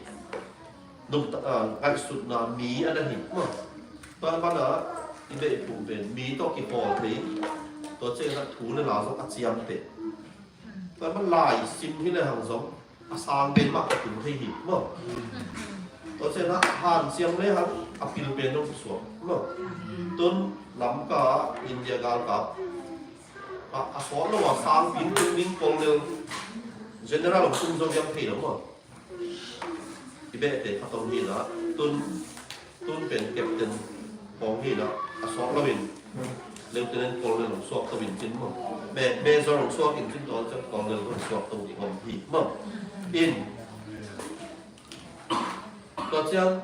nung ta, a, ngaihsutna mi a na hi. Tua banah i beh phum pen mi tawh kikhawl thei. Tua ciangin ah thu le la zong a ciamteh. Tua banah lai sim hi le hang zong a sang pen mah ka tung thei hi maw? Tua ciangin ah hanciam le hang a pil pen dong suak maw? Tun Lamka, India galkap, a, a sawt lo a sang pin tung ding colonel, general hong tung zo diam thei lo maw? I behte khat om hi na, tun Tun pen captain hong hi na, a suak lo in lieutenant colonel hong suak to in cin maw? Ma-, major hong suak in cin, tua ciang colonel hong suak to ding om hi maw? In, tua ciang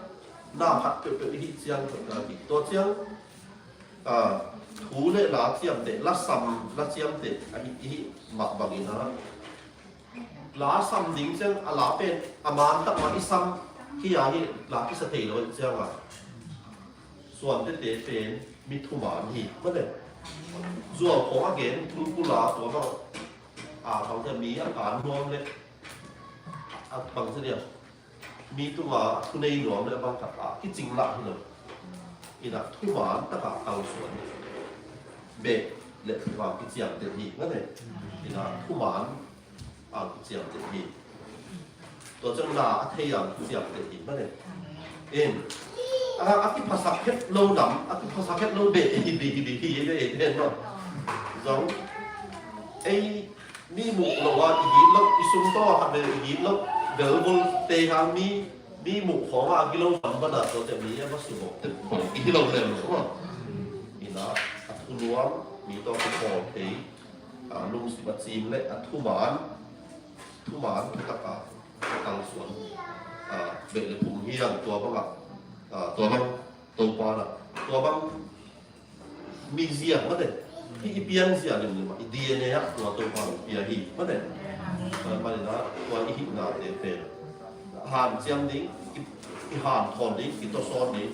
na khat peuhpeuh i hih ciang khat ka hi. Tua ciang, ah, thu le la ciamteh, la sam, la ciamteh a hi, i hih mah bangin ah, la sam ding ciang a la pen a man tak mah i sam hi a, hi la kisa thei lo ciang a, suan tete pen mi thuman hi. Mate, zuau khong a gen, thulpul a, tua bang a, bangzah mi a kan nuam le, a bangzah dia, mi tunga thunei nuam le bang khat a kicing lah hi lo. Ina thuman taka kalsuan hi. Beh le thuman kiciamteh hi, mate. Ina thuman a kiciamteh hi. Tua ciang la a thei a kiciamteh hi, mate. In, a, a kiphasak het lo nam, a kiphasak het lo beh hi, hi, hi, hi, hi, hi, hi, hi, no. Zong, ei, mi muh lo a i gilo, i sung tawh a khat ve i gilo, velvul te hang mi, mi muh khawng a gilo tam bana tua te mi a va sumawh te i hi lo lem lo maw? Ina, a thunuam, mi tawh kikhawl thei, a lungsim a cim le a thuman, thuman thutak a a kalsuan, a, beh le phum hi hang. Tua bangah, a, tua bang Topa na, tua bang mizia mate, i, i pianzia limlim ah i D N A ah tua Topa hong pia hi mate. Tua manin ah tua i hihnate pen hanciam ding, i, i hanthawn ding, i tawsawn ding,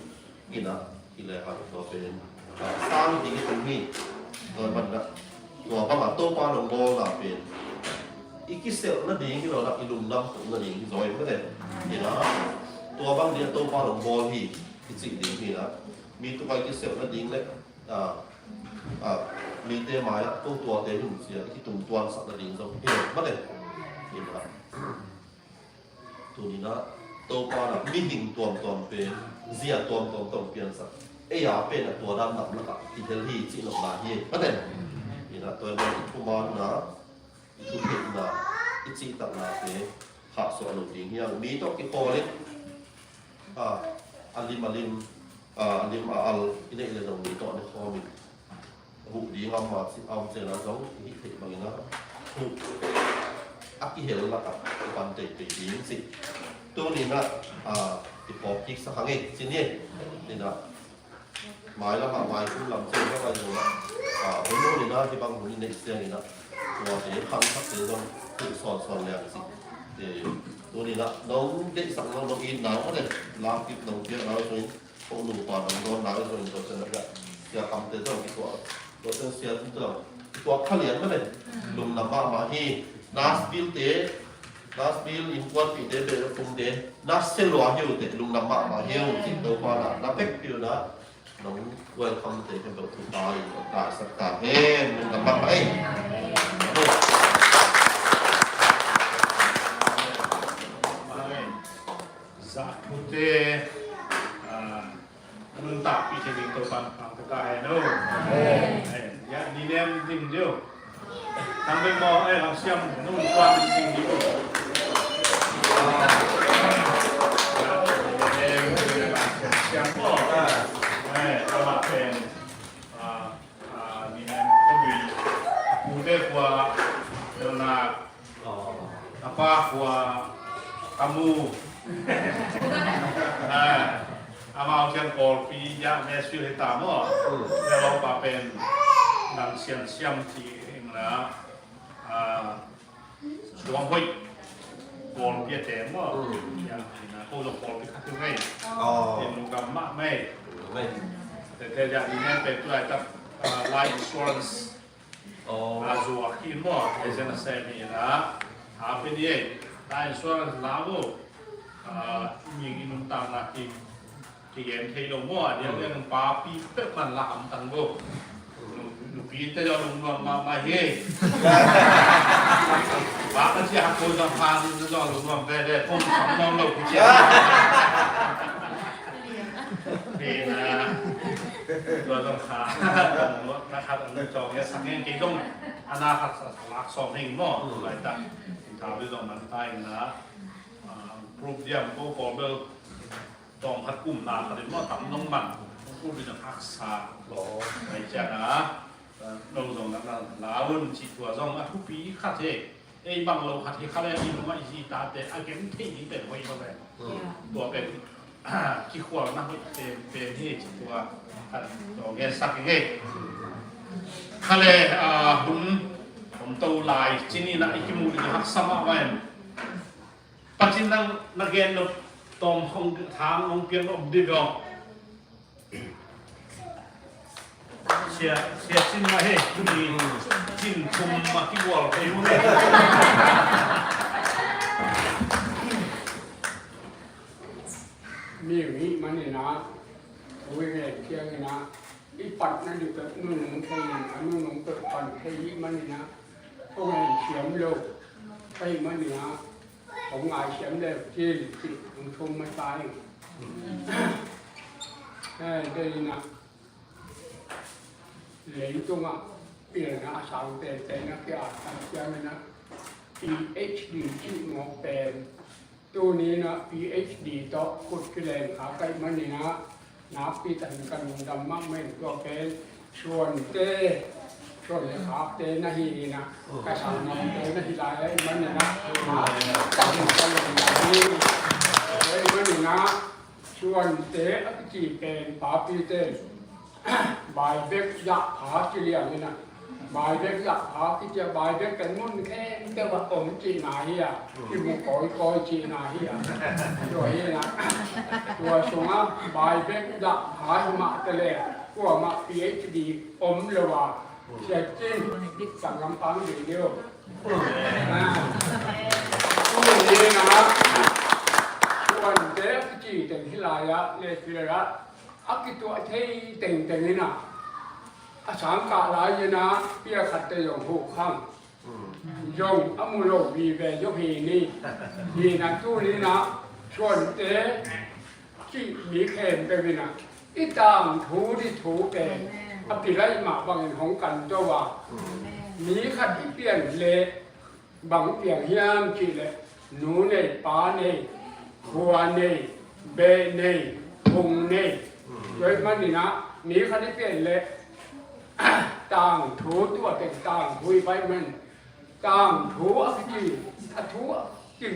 ina, i le han tua pen sang ding i tung hi. Tua manin ah tua bangah Topa hong bawlna pen i kiselh nading hi lo, i lungdam tung nading hi zaw hi mate. Ina, tua bang ding ah Topa hong bawl hi i cih ding hi. Ina, mi tuk ah i kiselh nading le a, a, mite mai-ah ko tuate hi ung ci-a i kitungtuansak nading zong hi lo mate. Hi lo a, tuni-in ah Topa in ah mihing tuamtuam pen zia tuamtuam tawh piansak, ei a pen a tua dan nam lakah kihel hi cih nopna hi mate. Hi lo a, tua in ah i thumanna, i thutheihna, i cihtaknate khahsuah lo ding hi hang. Mi tawh kikhawl in, a, a lim a lim, a, a lim a al i neih le zong mi tawh ne khawm in, huh ding a om a ci, a om ciang a zong i hih theih bangin ah huh a kihel lakah i pan teitei ding ci. Tuni-in ah, a, i phawk kiksak hang ei ci ni. Hi lo a, mailam ah, maikum lam ciang a vai zong ah, a, hun hun in ah hih bang hun i neih ciangin ah tuate khangthakte zong huh sawnsawn leng ci. E, tuni-in ah nong deihsak, nong, nong itna uh le lamkip nong piakna uh zongin, ko nupa nong dawnna uh zongin, tua ciang ah Sia Kamte zong kituah, tua ciang Sia Tum te zong kituah kha lian mate. Lungdam mahmah hi. Nashville te, Nashville innkuanpihte, beh kumte na sia lua hi uh teh, lungdam mahmah hi uh cih Topa in ah na vekpi un ah nong welcome te khempeuh thupha in nong taisak ta hen. Lungdam mahmah ei. Amen. Zahthute, ah, nuntakpih thei ding Topa'n thupha pia ta hen aw. Amen. Amen. Ya, ni nem ding diu. Thang Beng maw, eh, Lam Siam, nuntakpih ding diu. Siam maw. Eh, a la pen. Ah, ah, ni nem, a pute khua, nuntak. A pa khua a mu. Ah, amau ciang Kawlpi, ya, Nashville hi ta maw. Mm. Ya, lo pa pen nang Sian Siam ci ing la. Ah, suang hoih Kawlpi a teng maw. Mm. Ya, ina, ko zong Kawlpi khat hi ngei. Oh. In lungdam mahmah ei. Lungdam ei. Te, te, ya, ni nem pen tu laitak, ah, life insurance. Oh. A zuak hi maw, agent a sem hi na. A pen hi ei, life insurance la maw. A, mihing i nuntakna ki, kigen thei lo maw, a diakdiak in papi peuhmah la hamtang maw. Nu, nupite zong lungnuam mahmah hi. Bak a cia ko zong pa zong lungnuam veve, kong sam nuam lo ku cia. Hi na. Tua zong kha. Na khat an cawng ia sak ngen kei dong. Ana khat sa lak sawm hing maw. Lai ta. Thau dih zong man ta ing na. Ah, group diam ko ko bel tawm khat kum na khat in maw tam nong man. Group dih zong haksa. Lai ciang a. Lo zong na na laun ci tua zong a thupi khat he. Ei bang lo khat hi kha le, i nungah i zi tate a gen thei ding pen hoih lo le. Mm. Tua pen kikhualna hoih pen, pen hi ci tua. Khat tua gensak ing ei. Kha le, ah, hun om to lai ci ni na i kimuh ding haksa mah vai. Pacin nang na gen lo tawm hong thang hong piang lo om ding lo. Sia, sia cin mah hi, tuni cin thum mah kigual thei uh hi. Mi hih manin ah, ui ngen ciangin ah, i patna ding peuh nunung thei in, a nunung peuh pan thei hih manin ah, ko ngen siam lo, ka hih manin ah, kong ngai siam le cin cih hong thum masa ing. Eh, dei na. Leitungah pilna a sang tete na kia a sang ciangin ah PhD cih ngawh pen. Tuni na PhD tawh khut kileng kha ka hih manin ah nakpi takin ka lungdam mahmah in tua pen suante, suante khakte na hi in ah, ka sanggamte na hi lai ahih manin ah, nakpi takin ka lungdam hi. Ahih manin ah suante a kici pen papite Bai bek zahpha kiliang ina, bai bek zahpha kicia, bai bek pen mun khempeuh ah om cihna hi a, kimu kawikawi cihna hi a. Tua hi ina, tua sungah bai bek zahpha hi mah tale, kuamah P H D om lo a, siatin sanglam pang ding deuh. Tua hi ina, tuante a kici teng hi lai-ah le hi lai-ah a kituah thei tengteng ina, a sangkah lai ina pia khatte zong huh khang, zong a mu lo vive zong hi ni. Hi ina tuni ina suante cih mi khempeuh ina i tangthu ding thu pen a pilai mah bangin hong kan to a, mi khat i pian leh bang piang hiam cih leh nu nei, pa nei, khua nei, beh nei, phung nei. Tua ahih manin ah mi khat i pian leh tangthu, tua teng tangthu i baih man, tangthu a kici a thu a kin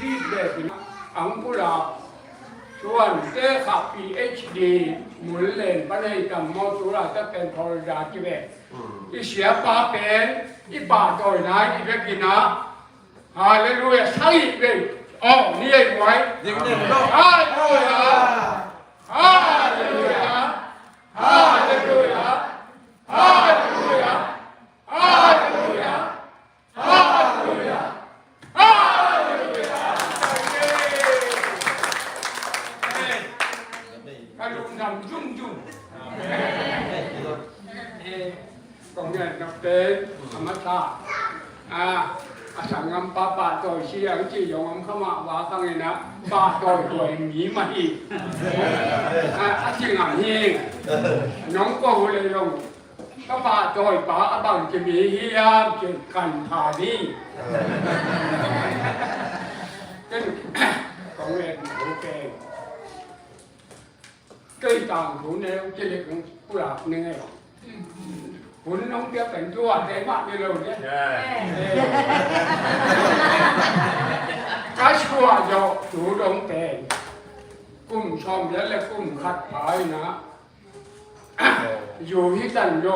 lit bekin ang pulak, suante kha P H D mun len pan hei tam maw, tu laitak pen Florida ci ve. I siapa pen i pahtawina i vekin ah, halleluia, sang i ve. Aw, ni ei muai. Ding den lo. Halleluia. Halleluia. Halleluia. Halleluia. Halleluia. Halleluia. Halleluia. Amen. Ka lungdam zungzung. Amen. Kong ngen nop pen a masa. A, a sanggampa pahtawi si ang ci zong om kha mah, va khang ina pahtawi huai mi mah hi. A, a ci ngam hi. Nong ko hu le zong ka pahtawipa a bang ci mi hiam ci kan pha ni. Ken kong ngen nop pen kei tangthu neu ci leh kong pulak ni ngei. Hun nong piak pen tua te mah ni lo ne. Ka suah zawh tu dong pen kum sawm le kum khat pha ina zu hi tan lo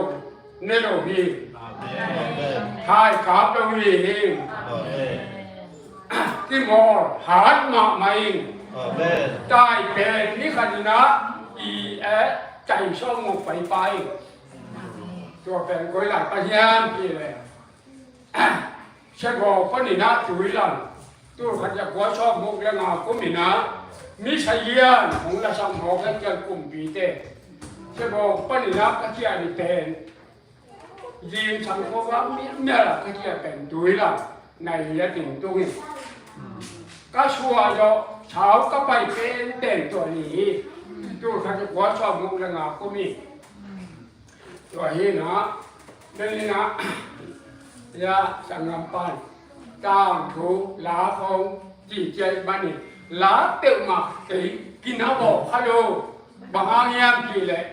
ne lo hi. Amen. Thaikap lo hi hi. Amen. Kimawl hat mahmah ing. Amen. Tai pen ni khat ina i, eh, tai sawm nguk paipai. Tua pen koi lai pa hiam ci leh Sebawk panin ah Tuilam, tul khat za kua sawm guk le nga kum in ah misa lian hong lasak mawk leng kiang kumpite. Sebawk panin ah ka ciah ni pen, zingsang khua mialmial ah ka ciah pen Tuilam nai lian ding tung hi. Ka suah zawh sau ka pai penpen tua ni hi. Tul khat za kua sawm guk le nga kum hi. Tua hi na, tua hi na, ya, sanggam pan tangthu la khong ci ciai bani, la peuhmah kei kina bawl kha lo. Bang hang hiam cih leh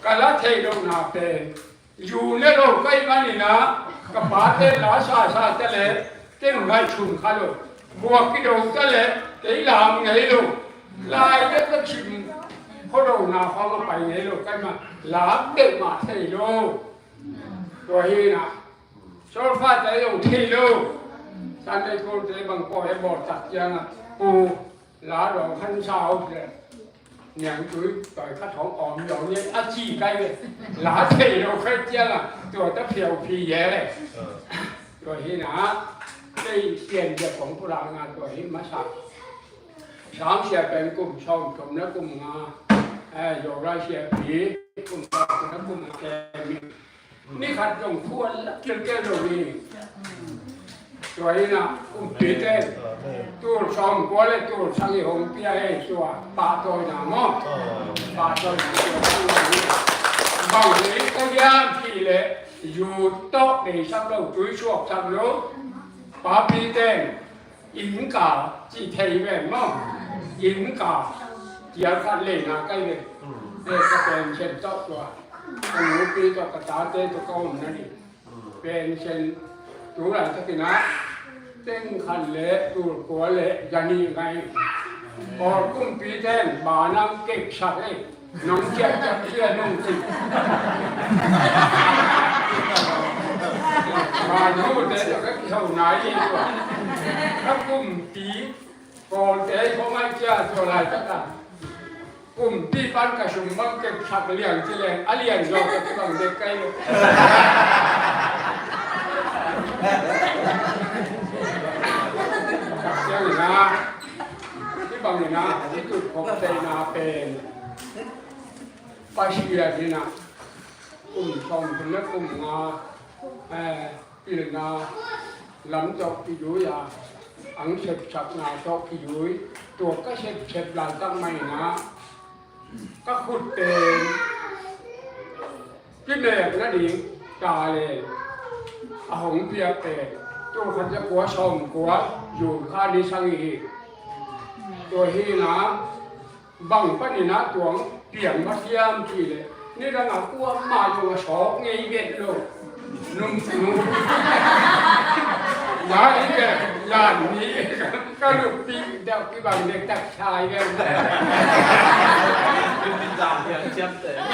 ka la theih lohna pen zu ne lo ka hih manin ah, ka pate la sasa ta leh kei ngaihsun kha lo. Buak kido ta leh kei lam ngei lo. Lai deuh ka khim kholona khawng a pai ngei lo ka hih manin la peuhmah thei lo. Tua hi na, solfate zong thei lo. Sunday school te bang kawh e bawl tak ciangah, pu, la dawng khan sa uh leh niangtui tawi khat hong awm lo ni a ci kai ve. La thei lo khat ciangah tua ta phiau phi ye le. Tua hi na, kei sian dia kong pulak na tua hi masa. Sang sia pen kum sawm thum na kum nga, eh, Yoga sia pi kum sawm thum na kum nga kem hi. Ni khat zong khual kilkel lo hi. Tua hi na, kumpite tul sawm kua le tul sagih hong pia hi sua, pahtawina maw? Pahtawina. Bang hi ka hiam cih leh, zu tawh beisak lo, tui suaksak lo. Papite inn ka cih thei ve maw? Inn ka, tial khat leina kai ve. Te ka pension tawh tua, ka nupi tawh ka tate tawh ka omna ni. Pension tu laitakin ah teng khat le tul kua le za nih ngai. Kawl kumpite in banang keksak ei. Nong ciapciap cia nong ci. Manu te tawh ka kiho nai hi tua. Ka kumpi Kawlte i kong ai cia tua laitak a kumpi pan ka sum bang kep thak liang ci leng a liang zaw ka kibang dek kai lo. Ciang ina i bang ina i tut khop teina pen Pasian ina kum sawm kum le kum nga, eh, pilna lam tawh kizui a, ang sepsakna tawh kizui, tua ka sepsep laitak mah ina ka khut pen kimek nading talent a hong piak pen tul khat za kua sawm kua June kha ni sang hi. Tua hi ina bang panin a tuang piang masiam ci le nidang a kuamah zong a sawk ngei vet lo. Nung nung na i ke yan ni ka lup pi deuh kibang dek tak sai vet.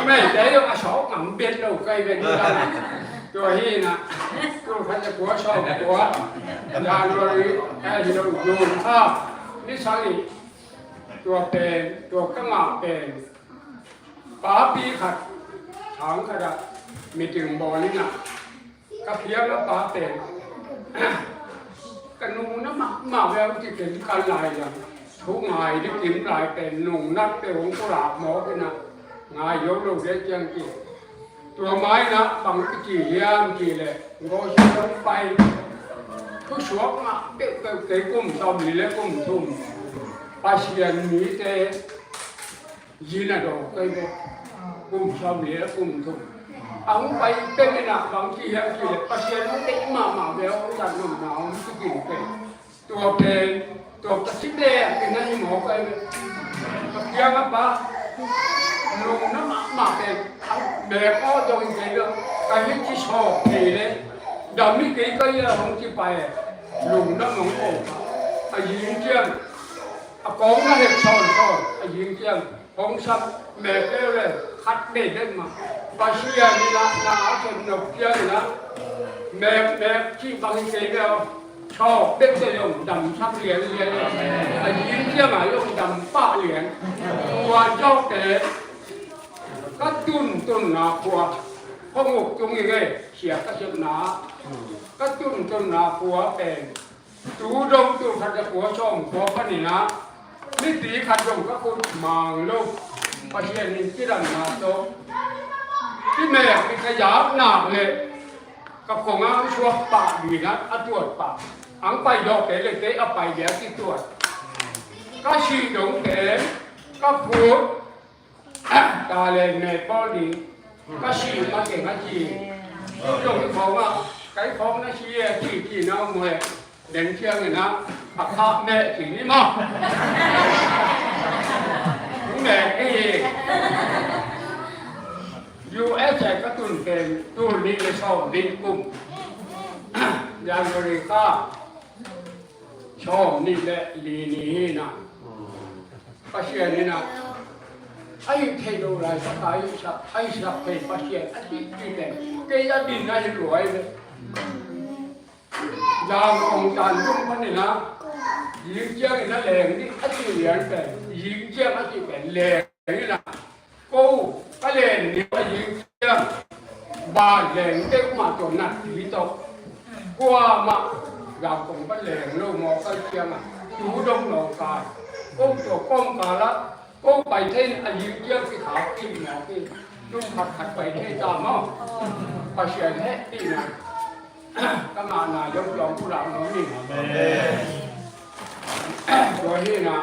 Mei te zong a sawk ngam vet lo kai vet nidang a. Tua hi na tul khat le kua sawm kua January a hi lo June kha ni sang hi. Tua pen tua ka ngah pen papi khat thang khat ah meeting bawl ina ka phiang a pa pen ka nungna mahmah veu ci ken kan lai lam thu ngai di kim lai pen nungnat pe hong kulak mawk ina ngai zo lo de ciang ci. Tua mai na bang kici hiam ci le gawsia hong pai thusuak ngah peuhpeuh kei kum sawm li le kum thum Pasian mite yin a dawk kai ve. Kum sawm li le kum thum a hong pai peuh ina bang ci hiam ci le Pasian hong deih mahmah ve hong zat nopna hong ci kin peuh. Tua pen tua ka ci pen ina hi mawk ai ve. Ka kiang a pa lungna mahmah pen a mek aw dong in kei lo ka hi ci sawk kei le dam hi kei ka ia hong ci pai lungna mong ko a ying ciang a kong na hek sawnsawn a ying ciang hong sak mek leuleu khat nei bek mah. Pasian ina na a khen nop ciang ina mek mek cih bang hi kei bel chaw bek te zong damsak lianlian a ying ciang a zong dam pah lian. Tua zawhte ka tuntunna khua hong uk tung hi ngei sia ka sepna ka tuntunna khua pen Tu dong tu khat a kua sawm kua panin ah mipi khat dong ka khut mang lo. Pasian in kidamna tawh kimek i ka yak nak le ka kong ang suak pah ding ah a tuat pah ang pai dawk kei le kei a pai dia kituat ka sih dong kei ka khut Talent ne pawl ding ka sih ma keng a ci. Zong i khawng ah kai khawng na si e ci ci na um e. Deng ciangin ah a khah meh ci ni maw? Meh ka hi. U S A ka tun pen tul nih le sawm nih kum January kha sawm nih le li ni hi na. Pasian in ah a hih theih loh lai sak a hih sak a hih sak thei Pasian a hih ding pen kei a din a hi luai ve. Zang kong tan tung panin ah ying ciangin a leng ding a cih lian pen ying ciang a cih pen leng in ah ko ka leng ni a ying ciang ban leng deuh mah tawh nat pi tawh kuamah zang kong pan leng lo mawk a ciangah tu dong nawngkai ko tawh kawmkal ah ko pai thei a ying ciang kikhak kik mawk hi. Tum khatkhat pai thei ta maw? Pasian heh tihna ka ngahna zong lawm pulak lo ni. Tua hi na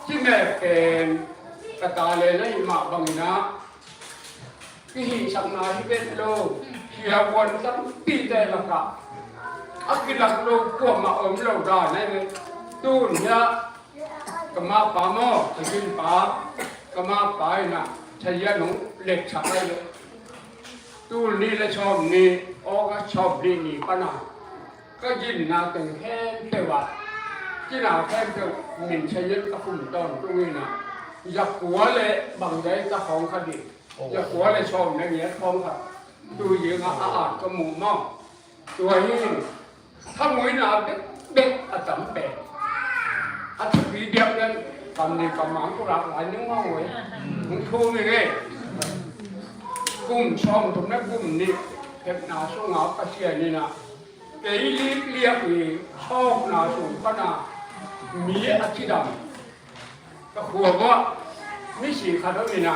cimek pen ka talent ahih mah bangin ah kihihsakna hi vet lo. Siavuan tampite lakah a kilak lo kuamah om lo dan ahi ve. Tun hiah ka mapa maw ka ginpa ka mapa in ah Thailand hong letsak ahi ve. Tul nih le sawm nih August sawm nih ni pan a ka ginna teng khempeuh ah cina khempeuh min Thailand ka khum tawntung in ah Zakua le bangzai ta khawng kha ding. Zakua le sawm le ngiat khawng kha. Tu zinga a at ka muh maw. Tua hi thamuina bekbek a tam pen. A thupi diak den kam ni kam mang ku lak lai ning maw ngoi. Hong thu ni ngei. Kum sawm thum le kum ni hepna sunga Pasian in a kei lik liak ni sawkna sung pana mi a cidam. Ka khua bawh misi khat om in a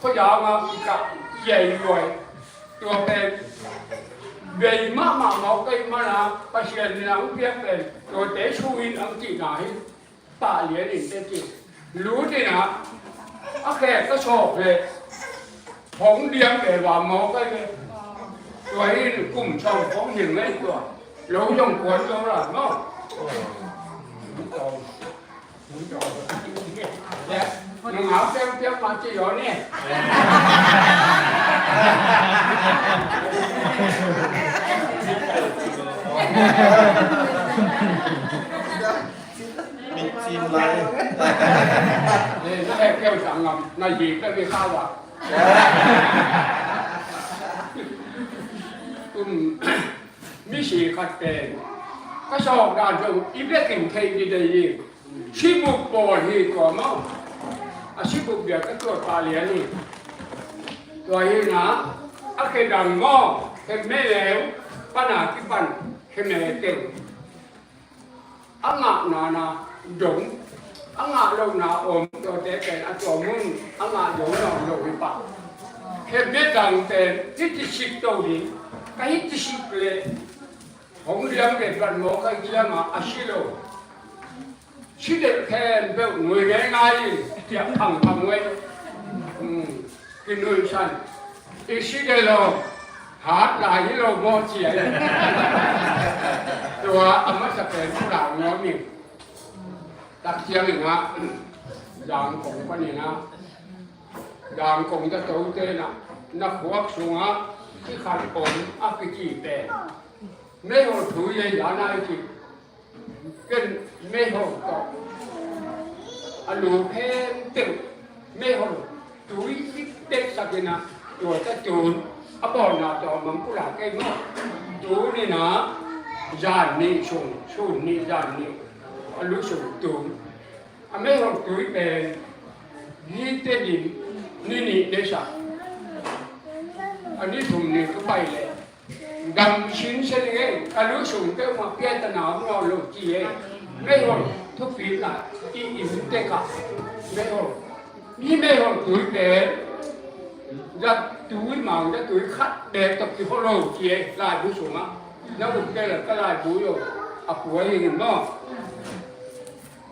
khuazang a kikah yei luai. Tua pen bei mahmah mawk kei mana Pasian in a hong piak pen tuate su in ang cihna hi. Pah lian in te cih lut in a a khek ka sawk le hong diam ve va mawk kei ve. Tua in kum sawm kong hing ngei tua lo zong kuan zo la maw. Nungau piangpiang mah ci zaw ni. Mit cin lai. Na heh keu sang ngam na yi ka vi kha wa. Um. Misi khat pen ka sawk dan zong i biakinn theih didei hi. Sibuk bawl hi tua maw. A sibuk bia ka tuat pah lian hi. Tua hi na a khe dang maw khe me leu pana kipan khe me teng. A ngahna na dong a ngah lohna om tuate pen a tua mun a ngah zo nawn lo hi pah. Khe biak dang pen hih ci sik to ding ka hih ci sik le hong liam ve pan maw kai cianga a si lo. Si delh khempeuh nui ngeingai in ciah phangphang uh ei. Kinuihsan i si delh lo hat lai hi lo maw cia. Tua a masa pen pulak nuam in tak ciangin ah Zangkong panin ah Zangkong ta tote na na khuak sungah i khat om a kici pen Meihol thu yei la nai ci. Ken meihol tawh a lu phenteuh meihol tui i teksak in ah tua ta tun a bawlna tawh mang pulak kei maw. Tun in ah zan nih sung sun nih zan nih a lu sung tun a meihol tui pen hi te dim ni nih desak a ni thum nih ka pai leh Dam sinsen ing ei, ka lu sung peuhmah piatana om nawn lo ci ei. Meihol thupi ka i inn tek ah meihol, mi meihol tui pen zatui mang zatui khat bek tawh kiho lo ci ei. Laibu sungah na ut kei leh ka laibu lo a pua hi maw?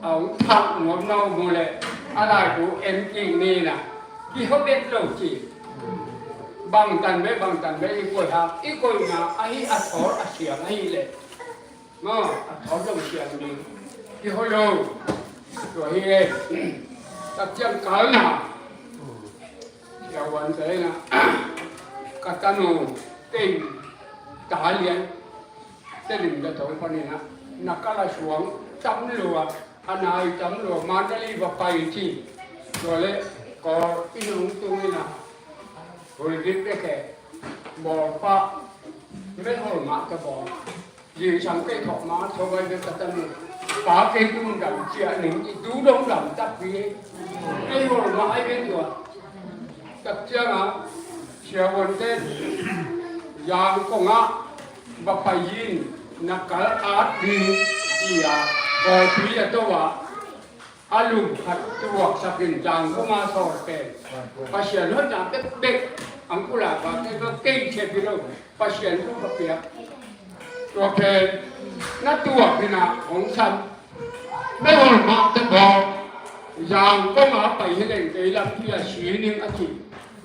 A hong thak nuam na om uh leh a laibu en kik ni na kiho bek lo ci. Bangtan bek bangtan bek i koih hak i koihna ahi a thawl a siang ahi leh maw a thawl zong siang ding kiho lo. Tua hi e. Takciang kalna siavuante na ka tanu tei ta lian Tedim da tong panin ah na kala suang tam lua a nai tam lua Mandalay va pai ci. Tua le kawl i nung tung in ah hulgit bek e. Bawl pah meihol mah ka bawl. Zingsang kei thawh ma tho vai bek ka tanu pa kei tung dam ciah ning i tu dong dam takpi. Meihol mah ai bek tua. Takciangah siavuante Zangkongah va pai in na kal at ding ci-a kawlpi a to ah a lum khat tuaksak in Zangkongah sawl pen Pasian hoihna bekbek ang kulai va kei va kei ciat hi lo. Pasian thu ka piak tua pen na tuak hi na hong sam. Meihol mah te bawl Zangkong a pai hi leng kei lampi a si ning a ci.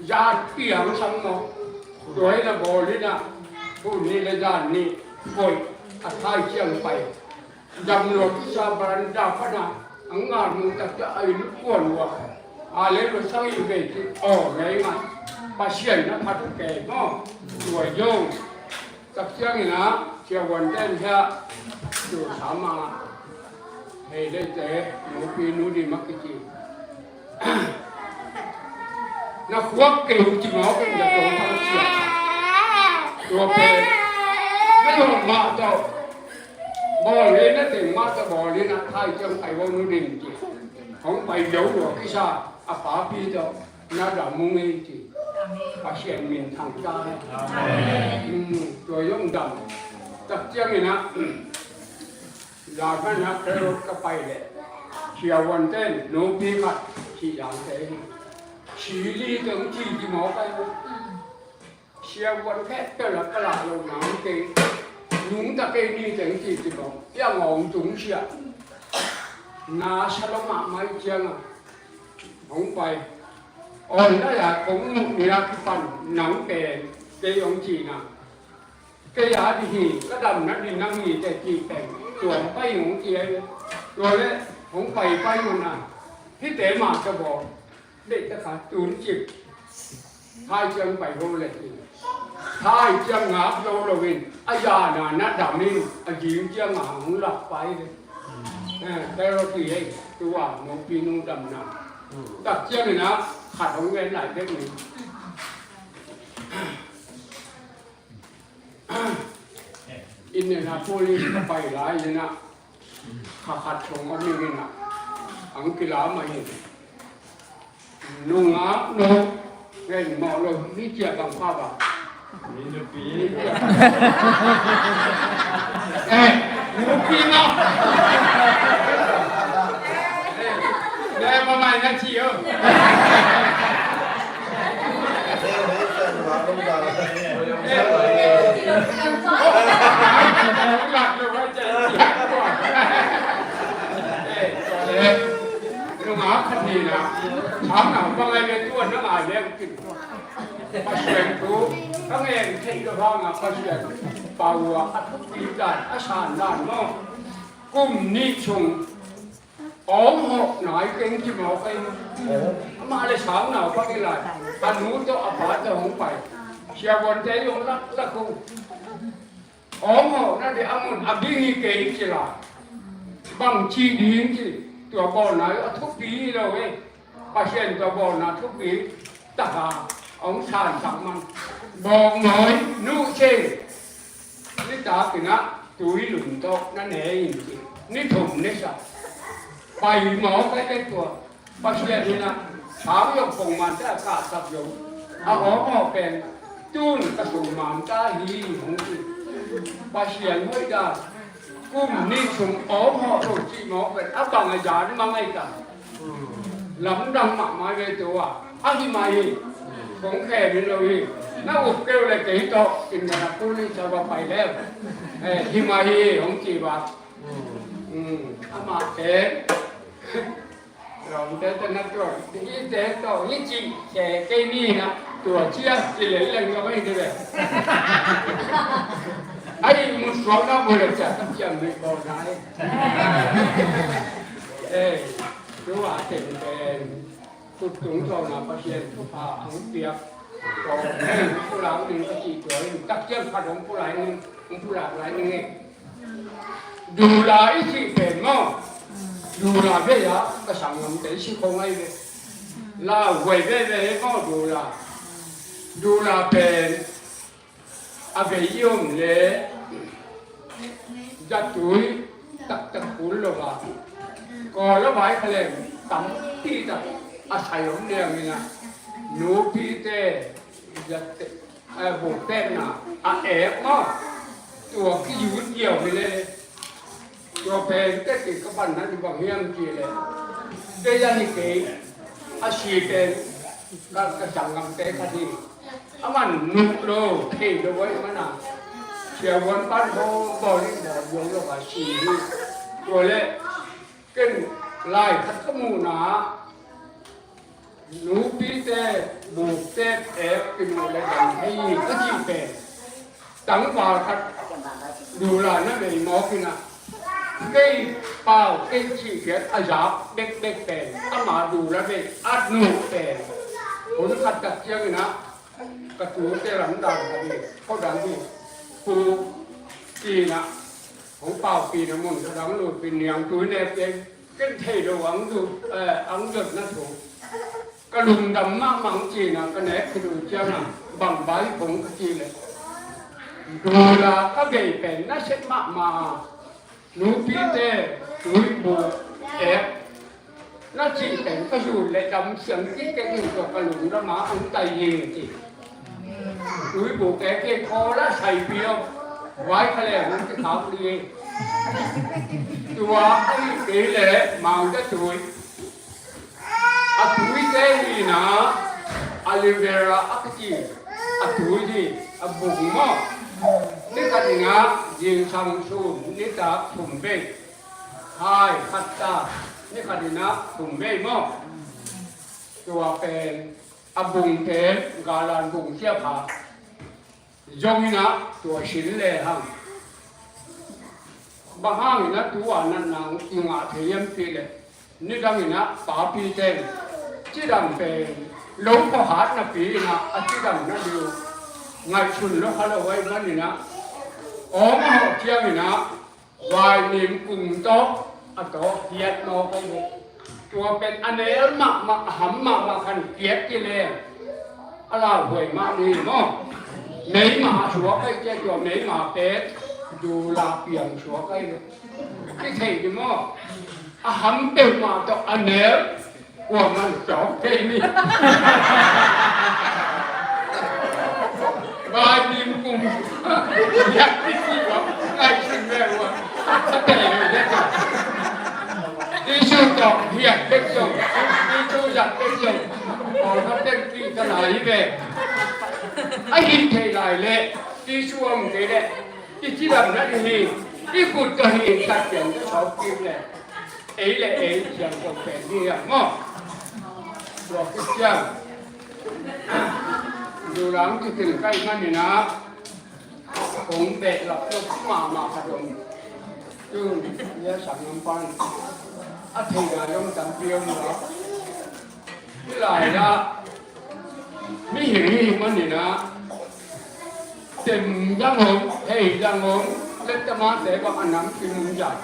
Zan piang sam maw? Tua hi na bawl hi na hun ni le zan ni koih a thai ciang pai. Dam lua kisa baranda pana ang ngal mu tak ta ai lu kuan wa. A le lu sang i ve ti o ngai ngai. Pasian na phat ke mo. Tua yong. Tak siang ina sia wan den hia. Tu sama. Hei le te nu pi nu di mak ki ti. Na khuak kei uh ci mawk in na tawh thang ciah. Tua pen na tawh mah tawh bawl le na teng mah tawh bawl le na thai ciang pai bawl nu ding ci. Hong pai zo lua kisa a papi tawh na dam mu ngei ci. Pasian min thang ta. Tua zong dam tak ciangin ah Lamah na Herod ka pai leh siavuante in nupi khat cih dangte hi. Si li teng ci ci mawk ai. Siavuan khempeuh la ka lah lo nang kei. Nungta kei ni teng ci ci mawk. Piang awng tung siah. Na sa lo mahmah ciangah hong pai. Awn lai-a kong nuh ni a kipan nang pen kei hong cihna. Kei a dih hi, ka damna dih nang hi teh cih pen tuam pai hong ci ai. Tua leh hong pai pai un a hihte mah ka bawl. Deih ta kha tun cip. Thai ciang pai lo leh hi. Thai ciang ngak zo lo in a zan a na dam in a zing ciang a hong lak pai leh. Kei lo ci ei. Tua nupi nu damna tak ciangin a khat hong gen lai bek ni. Indianapolis ka pai lai-in ah kha khat sung om ing in ah ang kila mah hi. Nungak nu gen mawh lo hi cia bang pha ba. Mi nupi. Eh, nupi mah. Eh, ne ma mai na ci o. Nungak khat hi na, thang nang bang ai le tuan nang ai le kin. Pasian thu ka ngen thei lo hang a Pasian pau a thupi dan a san dan maw. Kum nih sung Awng hawh nai keng ci mawk ei. Amah le sang nau bang i lai. A nu tawh a pa tawh hong pai. Siavuante zong lak lak uh. Awng hawh na dih a mun a bing hi kei ci lai. Bang ci ding ci. Tua bawlna a thupi hi lo ei. Pasian tua bawlna thupi. Taka hong sansak man. Bawngnawi nuh cei. Nitak in ah tui lum tawh na ne in ci. Ni thum ni sa pai mawk ai bek tua. Pasian in ah thau zong pongman te a kahsak zong a awng awng pen tun ka sung man ta hi hong ci. Pasian hoih dan kum nih sung awng hawh lo cih mawk pen a bang a zan mang ai ta. Lamdang mahmah ve tua a hi mah hi. Kong khem in lo hi. Na up keu le kei tawh in na kul in sa va pai leu. Eh, hi mah hi hong ci va. Amah khem. Lawmte te na tuan hi te tawh hi ci khe kei ni na tua cia ci lel leng ka mai hi ve. Ai mun suak na mu le cia tam ciam nei bawl na ai. Eh. Tua teng pen khut tung tawna Pasian thupha hong piak. Tua hong pulak ning ka cih tua in tak ciang khat hong pulak ning, hong pulak lai ning e. Dula i cih pen maw. Dula vei a ka sanggamte si khong ai ve. Lau huai veve maw dula. Dula pen a vei i om le zatui taktak kul lo a, Kawl a vai kha leng tampi tak a sai om liang in a, nupite zate, a, bukpetna a ek maw, tua kizut ziau hi le. Tua pen teci ka panna hi bang hiam cih leh, kei a hi kei a si pen ka, ka sanggamte khat hi. A man nuh lo, thei lo a i man a, siavuan pan bawl bawl in bawl zuang lo a si hi. Tua leh ken lai khat ka muhna ah nupite bukte ek kinuh le dang thei hi ka cih pen tangval khat dula na nei mawk in a, kei pau kei cih khiat a zak bekbek pen ama dula vei a nuh pen hun khat tak ciangin a ka tute lamdang ka hi kho dang hi pu ci-in a hong paupina mun ka dang lutpin niangtui nek kei. Ken thei lo ang zu, eh, ang zotna thu. Ka lungdam mahmah ci-in ah ka nek khit uh ciangin bang vai phung ka cih leh, dula ka bei pen na sep mahmah a, nupite tuibuk ek na cih pen ka zul leh dam siang kik kei hi, tua ka lungdam a hong tai hi ci. Tuibuk ek hi, khawl a saipi om, vai kha leh hong kikhak ding hi. Tua ahih kei leh Mangza tui, a tuite hi in ah, aloe vera a kici a tui hi, a bung maw. Ni khat in ah zingsang sum, nitak thum vei. Hai, khat ta, ni khat in ah thum vei maw. Tua pen a bung pen galan bung siapha zong in ah tua sin lehang. Bang hangin ah tu-a natna i ngah thei hiam cih leh, nidang in ah papi ten cidam pen lo pawhat napi in ah a cidam nading uh ngaihsun lo kha lo ahih manin ah, awng a hawh ciangin ah vainim kung tawh a tawh hiat mawk ahi ve. Tua pen a nel mahmah, a ham mahmah khan kiat kileng a lauhuai mah ni maw. Meima suak ahi cia, tua meima pen dula piang suak ahi ve. Kithei ni maw. A ham peuhmah tawh a nel kuaman tawk thei ni. Vainim kung yak kisi lo, ngaihsun ve ua. A tei lo le ka. Jesu tawh hiat bek zong, Jesu zat bek zong, pawlkhat bek kih ka lai hi ve. A hih thei lai leh Jesu om kei leh i cidam nading hi. I khut tawh hi in tat pian ka sawp kik leh ei le ei siangtho pen hi hiam maw. Tua khit ciang, dulang kitin kai manin ah kong behlap lo mahmah khat om. Tun, ia sang ngam pan a theihna zong tampi om lo. Hih lai-ah mihing i hih manin ah tem zang om, hei zang om, leh tamate bang a nam kim om zang.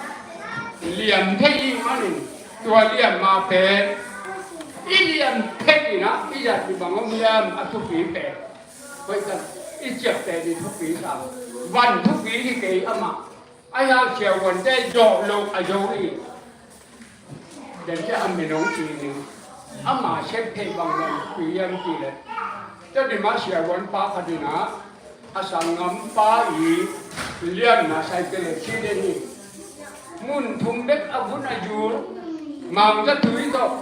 Liam thei i hih manin tua liam ma pen i liam thei in ah i zat i bang om liam a thupi pen. Hoih tak i ciapteh ding thupi sa. Van thupi hi kei amah. Ahi hang siavuante zawh loh a zo hi. Dente a min hong ci ning. Ama sep theih bang lam pi hiam cih leh, Tedim ah siavuan pa khat in ah a sanggampa i liamna saite le si den hi. Mun thum bek a vun a zul, Mangza tui tawh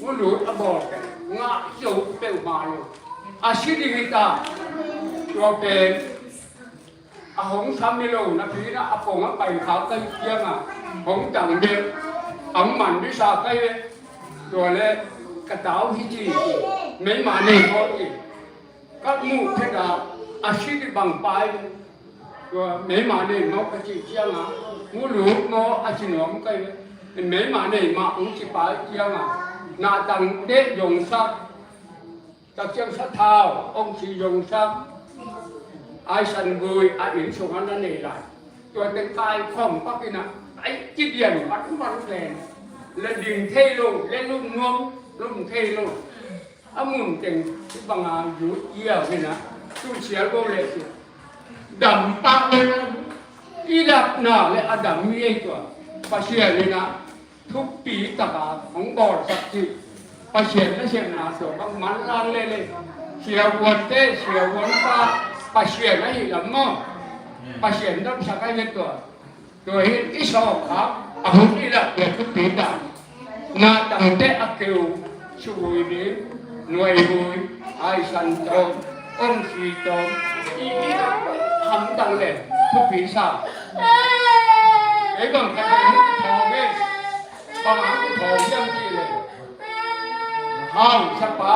mulut a bawl, ngah zo peuhmah lo. A si ding hi ta. Tua pen a hong sam hi lo napi in ah a pong a pai khak ka hih ciangin hong tang bek, hong man ding sa ka hi ve. Tua leh ka tau hi ci, meima nei mawk hi. Ka muh khet a, a si ding bang pai, tua meima nei mawk ka cih ciangin mulut maw a ci nuam ka hi ve. Meima nei mah hong ci pai ciangin nahtangte zong sak, tak ciang sathau hong ci zong sak, aisan vui a inn sungah na nei lai. Tua teng kai khawm pak in ah, ai, kidian vat vat pen, le ding thei lo, le lum nuam lum thei lo. A mun teng hih banga zut iau in ah, tu sial bo le si. Dam pah le, i dapna le a dam mi ei tua. Pasian in ah thupi taka hong bawlsak cih. Pasian nasepna tua bang manlang lele. Siavuante, siavuanpa, Pasian ahi lam maw. Pasian damsak ahi ve tua. Tua hi i sawk kha, a hun i lak le thupi ta. Nahtangte a keu, suvui ding, nuaivui, aisan tawm, ongsi tawm, i i hamtang le thupi sa. Ei bang khat in thawng e, bang hang thawng hiam cih le, hausapa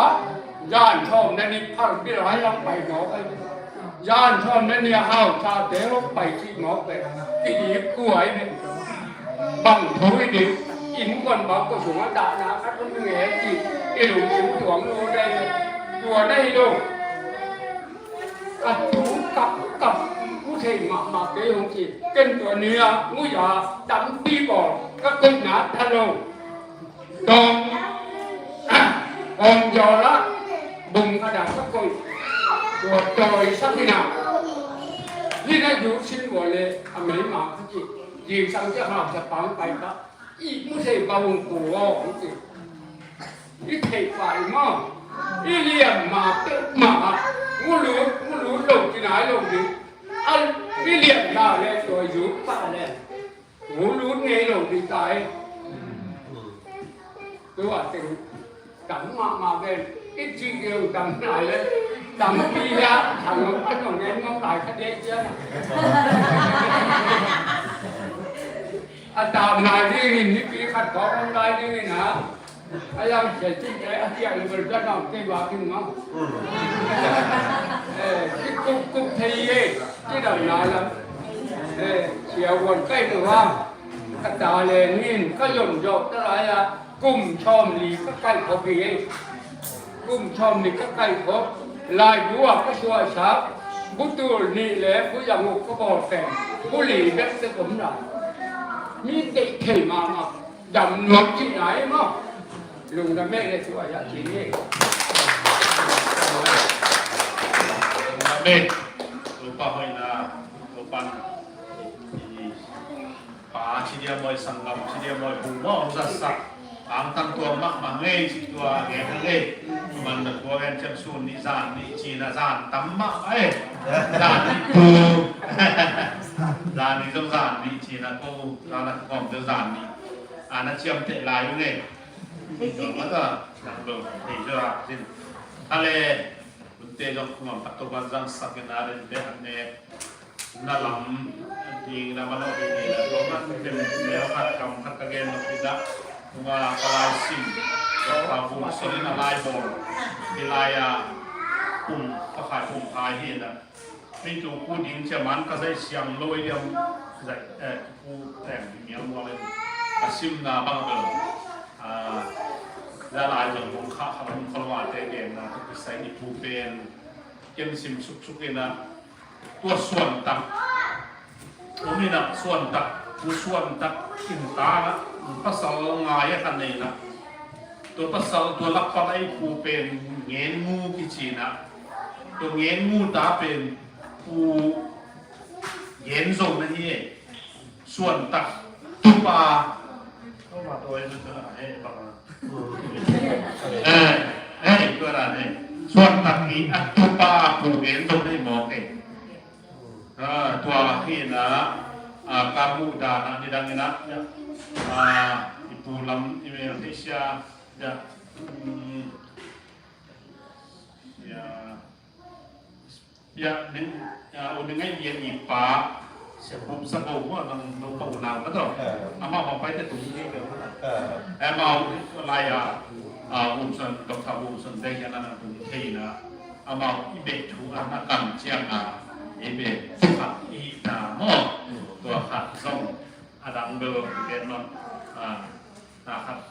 zan sawm le nih phal bil hai lam pai mawk ai. Zan sawm le nih a hausate hong pai cih mawk ai. Kidik kuai ne. Bang thu i dik, innkuan bang ko sungah dahna khat om nge cih i lungsim tuang lo dai ne. Tua na hi lo. Ka tu kap kap, mu thei mahmah kei hong ci. Ken tua ni-a ngui-a tampi bawl ka koihna tha lo. Tawng Kawm jawl ah bung khat ah ka koih, tua tawi sak in ah, hih na yu sin ua le a mei ma ka ci, jingsang ciah hausia pang pai ka, i mu thei pa hong ku aw hong ci. I theih pah i maw, i liam ma peuhmah ah, mu lut mu lut lo ci nai lo ding. A, i liam ta le tua yu pah le mu lut ngei lo ding ta hi. Tua teng tam mahmah ven. I cih kei uh tam nai le, tam pi le, tam lo kan lo ngen ngong lai kha dek ciang. A tam nai ding in, nipi khat khawng ngong lai ding in a. A yang sia cih kei a ciah le bel kan lo kei va king ngong. Eh, ci kup kup thei ye, ci dam nai lam. Eh, sia vuan kai lo va. Ka ta le nin ka yon jawk ta lai a. Kum sawmli ka kaih khop hi. Kum sawmli ka kaih khop. Laibu ah ka suahsak, bu tul nih le bu yang uk ka bawl pen, bu li bek te om lai. Mi deih thei mahmah, dam nuam cihna hi maw. Lungdam meh le suah yah cih hi. Amen. Topa hoihna, Topa Pa ci dia mawi, sanggam ci dia mawi, bu maw hong zatsak. Angtang tua mahmah ngei ci tua ngen ngei. Man na tua ngen ciang sun nih zan nih ci na zan tam mah ai. Zan nih tu. Zan nih zong zan nih ci na ko, zan na ko zong zan nih. A na ciamteh lai uh ngei. Tua mah ta, nang dong, hei zong a sin. Ale, bunte zong kumam tak to ban zang sak in a ren be an ne. Na lam ding na manawh ding hi na, tua man pen neu khat kam khat ka gen nop hi na, tua ka lai sim, tua ka vum son in a lai bawl, hi lai a, pum, ka khai pum khai hi na. Mi tu ku ding cia man ka zai siang lo i liam, zai, eh, ku teng hi miang muang in, ka sim na bang bel, ah, za lai zong hong kha, kha hong kha lo a te gen na, tu kisai i pu pen, ken sim suk suk in a, tua suan tak. Tua mi nak suan tak, tua suan tak in ta nak, pasal ngai a kan nei nak. Tua pasal tua lak pan ai pu pen ngen ngu kici nak. Tua ngen ngu ta pen pu ngen zo na hi e. Suan tak tupa. Kau ma tua e na he bang. Eh, eh, tua dan eh. Suan tak hi a tupa pu gen zong hei mawk eh. Ah, tua hi na, ah, ka muh dan ah nidang in ah, ah, i pu lam i mel thei sia, ya, mm, ya, Ya, ning, ya, u ning ai lian i pa, sia bum sa bo mo, nang no pa u nau ka to. Eh. Ama ma pai te tung ni ka. Eh. Ama u lai ya, ah, um san, Doctor Um San te ya na tung thei na. Ama i be thu a na kan chiang a, i be khat i ta mo. Tua khat zong, a dang do, ke non, ah, na khat.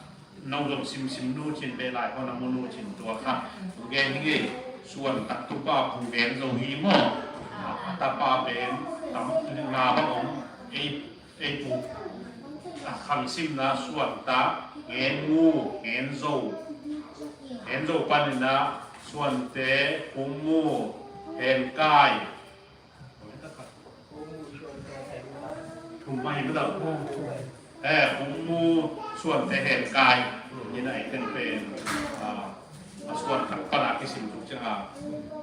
No zong simsim nu cin, be lai hon a mu nu cin tua kha. Pu gen hi ngei, suan tak tupa pu gen zo hi maw. A tapa pen tam na bang om, ei, ei pu. A khang sim na suan tak, ngen ngu, ngen zo. Ngen zo panin a suan te, kum mu, hen kai. Thum mah hi mah tawh. Eh, kum mu suan te hen kai. Hi na i ten pen, ah, a suan tak pan a kisim tuk ciang a,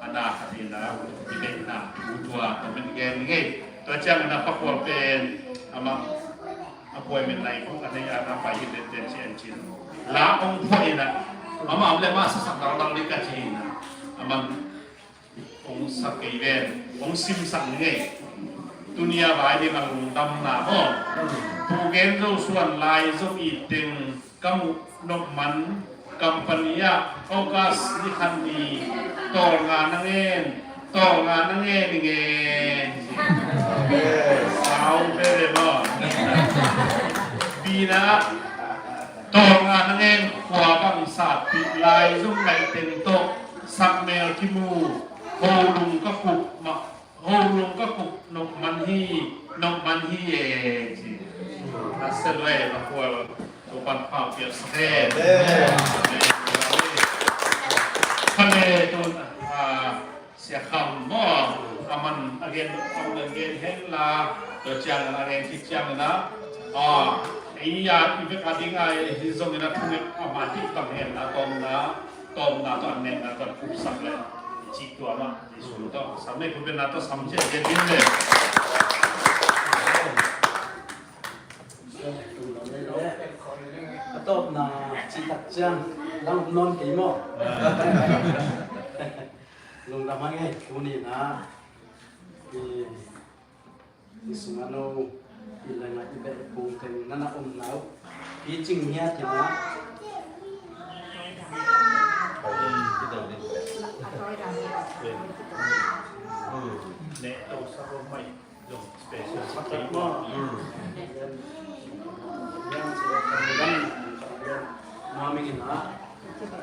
a na khat hi na, i deihna thu tua, tua min gen ngei. Tua ciang na pa Khual pen, amah, a puai min nai kong a nei a na pai hi den den ci an cin. La ong phuai na, amah om le mah sasak dang dang ni ka ci na. Amah Hong sak kei ven, hong simsak ngei. Tuni a vai ding a lungdamna maw. Pu Gen Zo suan lai zong i teng ka muh nop man company ah August ni khat ni tawlnga na ngen, tawlnga na ngen i ngen. Sau veve maw. Pina tawlnga na ngen khua bang satpih lai zong ngaih teng tawh sakmel kimu. Ho lung ka kup mah, ho lung ka kup nop man hi, nop man hi e, ci. A sia lua e, va khual, Topan pau piak sak e. Amen. Amen. Khane tun, ah, Sia Kham maw, a man a gen, a man a gen hen la, tua ciang a gen khit ciang na, ah, ei a, i vek a ding a, hi zong in a thunget a man dih tam hen la, tawmna, tawmna tawh a netna tawh kupsak le, cih tua mah, i sum tawh, sam le kupna tawh sam ciat ciat ding le. A tawpna cih tak ciang lang om nawn kei maw? Lungdam hang e, tuni na i, i sungah no i lengah i beh i pung teng na na omna uh picing hiat hi na. Nuam ing in ah,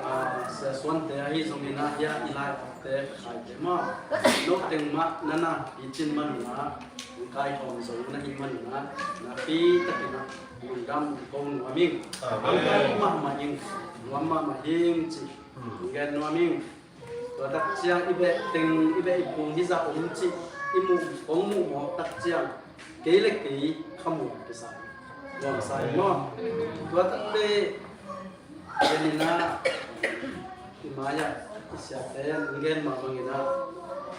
ah, Sia Suante ahi zong in ah, hia i lai te khaite mah, no teng mah na na picin man in ah, kai hawm zong na hi man in ah, na pi takin ah lungdam ko nuam ing. Amen. Ang kai mahmah ing, nuam mahmah ing ci. Gen nuam ing. Tua tak ciang i beh teng, i beh i pung hi zah om cih i muh, kong muh mawk tak ciang kei le kei khamuang kisa, muang sa i maw? Tua tak te, gen in ah, i mai-ah i siate an gen mah bang in ah,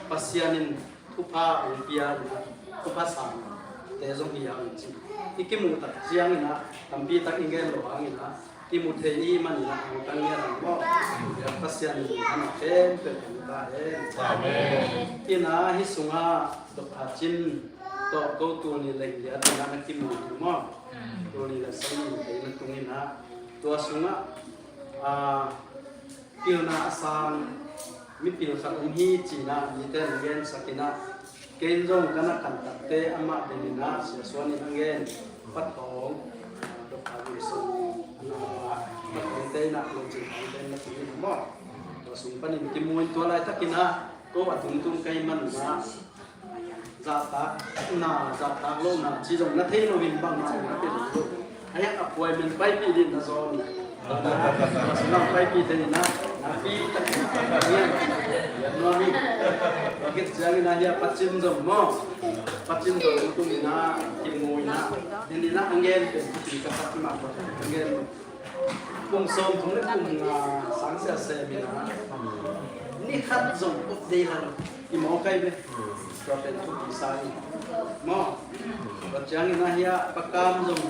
Pasian in thupha ong pia in ah, thupha sangte zong hi a ong ci. I kimuh tak ciang in ah, tampi tak i gen lo hang in ah, i mu thei i hih manin ah hong tang ngiat ang maw? Pasian in a na khempeuh hong ta hen. Amen. In ah hih sungah Doctor Cin tawh ko tul nih leh giat in ah na kimu hi maw? Tul nih leh sawmnih thei na tung in ah, tua sungah, ah, pilna a sang mipil khat om hi ci-in ah mite na gensak in ah, Ken zong ka na kantakte amah denin ah Sia Suan in a ngen, Pathawng, Doctor Wilson, a na pa, Pathawngte in ah Lungcin Thangte in na tung in ah maw? Tua sung panin kimu in tua laitakin ah ko a tungtung ka hih manin ah zahtak na, zahtak lohna ci zong na thei loin bangmah na pe lo. Ahi hang appointment paipih ding na zawn. Sunam paipih te in ah, na pi tak in ah, nuam ing. Tua khit ciangin ah hia Pacin zong maw? Pacin zong tung in ah, kimu in ah. Nin in ah, a ngen pen pi ka sak mah, a ngen. Kum sawmthum le kum nga sang sia sem in ah, ni khat zong ut dei la lo. I mawk ai ve. Tua pen thupi sa hi maw? Tua ciangin ah hia Pa Kam zong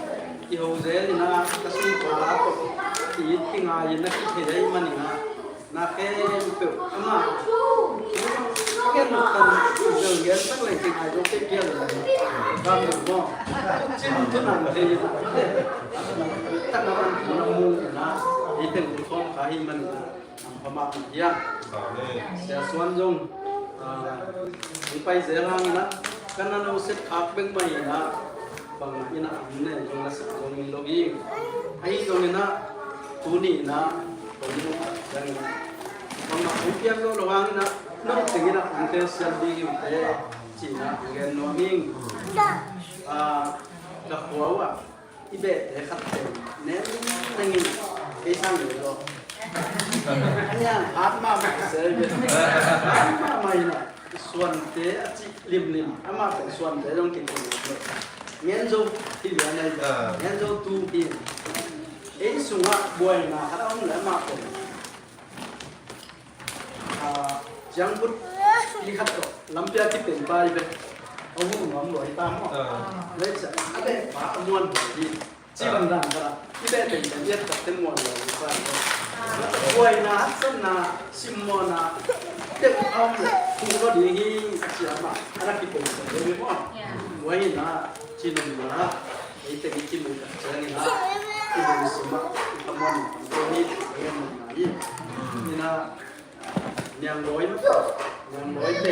kiho zel in ah, ka sung pala tawh ki-it kingai in ah kithei ahih manin ah, na khempeuh amah a gen tan, bel gen tak leng kingai zo kei pian lo. Pa Kam zong maw, cin tu nang thei in ah, tak na man tu na mu in ah, ei teng tu khawm kha ahih manin ah, a pha mahmah hiam? Amen. Sia Suan zong, ah, hong pai zel hang in ah, ka na no set khak bek mah in ah, bangmah in ah, am ne zong la sak zong hi lo hi. Ahi zong in ah, tuni in ah, kong mu tak ciang in ah, bangmah hong piak lo lo hang in ah, no teng in ah, hong telsiam ding hi uh teh, ci in ah, hong gen nuam ing. Ah, ka khua uh ah, i behte khat pen nem nengin kei sang lel lo. A niang hat mahmah se ve. Hat mahmah in ah, Suante a cih limlim, amah pen Suante zong kikum lo. Ngen Zo hi ve a nei. Ah. Ngen Zo tu hi. Ei sungah buaina khat a om leh amah pen Ah, ciang but ni khat tawh lampi a kipen pa hi ve. A hu nuam lua hi ta maw? Ah. Lei cia a beh pa a muan lua hi. Ci bang dan khat ah i beh tengteng i et tak te muan lua hi ta hi ve. Buaina, haksatna, simmawhna, tep a om leh hu lua ding hi, a ci a mah. A na kipen sa hi ve maw? Buai hi na, ci nopna. Ei teng i kimu tak ciangin ah, i lungsim ah i khamuan, i khamuan hi. Ni na, Niang Loi mah, Niang Loi te,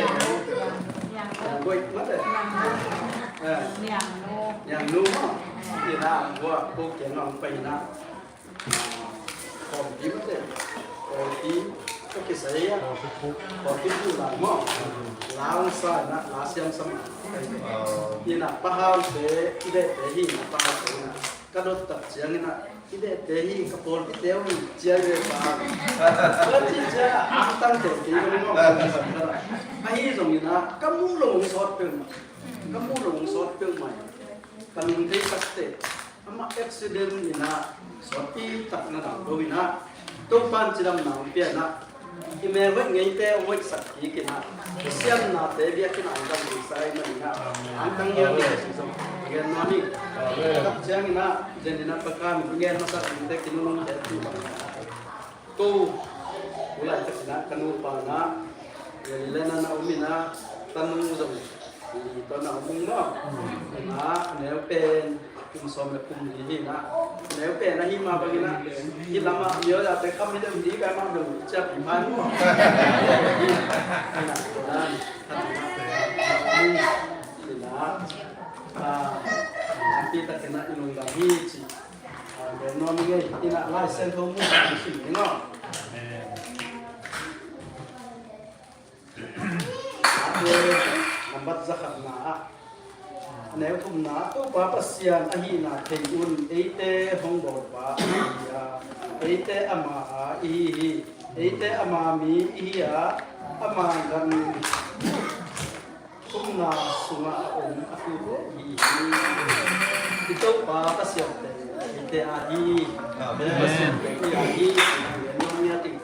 Niang Loi mah te. Eh, Niang Nu mah. Ni na, hua ko kiang ah hong pai na. Kawmpi mah te. Kawmpi, ka kisai ah. Kawmpi pu la maw. La hong sa na, la siam sam. Ni na, Pa Hau te, i deh te hi na, Pa Hau te na. Ka dot tak ciangin ah, I dehte hi, ka pawlpite uh hi, cia ve pa. Ka ci cia, angtangte kei ka lungawng. Ahi zongin ah, ka muh lo hong sawt peuhmah. Ka muh lo hong sawt peuhmah. Ka nung thei takte, amah accident in ah, sawtpi tak na dang lo in ah, Topa'n cidamna hong pia in ah, i mel hoih ngeite hong hoihsak kik in ah, i siamnate biakinn ah hong dam ding sa ahih manin ah, angtang hiam, i ci zong gen nuam ing. Amen. Tua tak ciangin ah, zen in ah, Pa ka min gen masak dingte kinunungte ci bang. Ko, tu laitakin ah ka nupa in ah, Maryland ah na om in ah, tanu zong i tawn ah om ung maw. In ah, a neu pen kum sawm le kum li hi in ah, a neu pen ahi mah bangin ah, hih lamah myo yate kham hi deuh, hi deuh mah deuh ciapin phan maw. In ah, in ah, in ah, ah, pi takin ah i lungdam hi ci. Ah, gen nuam ing ei, in ah Lai Siangtho mu sim ing aw. Amen. Mate nambat zakhatna ah, a neu thumna ah, Topa Pasian ahihna thei un, eite hong bawlpa ahi a, eite ama a ihi hi, eite ama mi ihi a, ama gan thumna sungah a om a tute ihi hi. I Topa Pasian te eite a hi. Amen. Pasian te i a hi. Amen.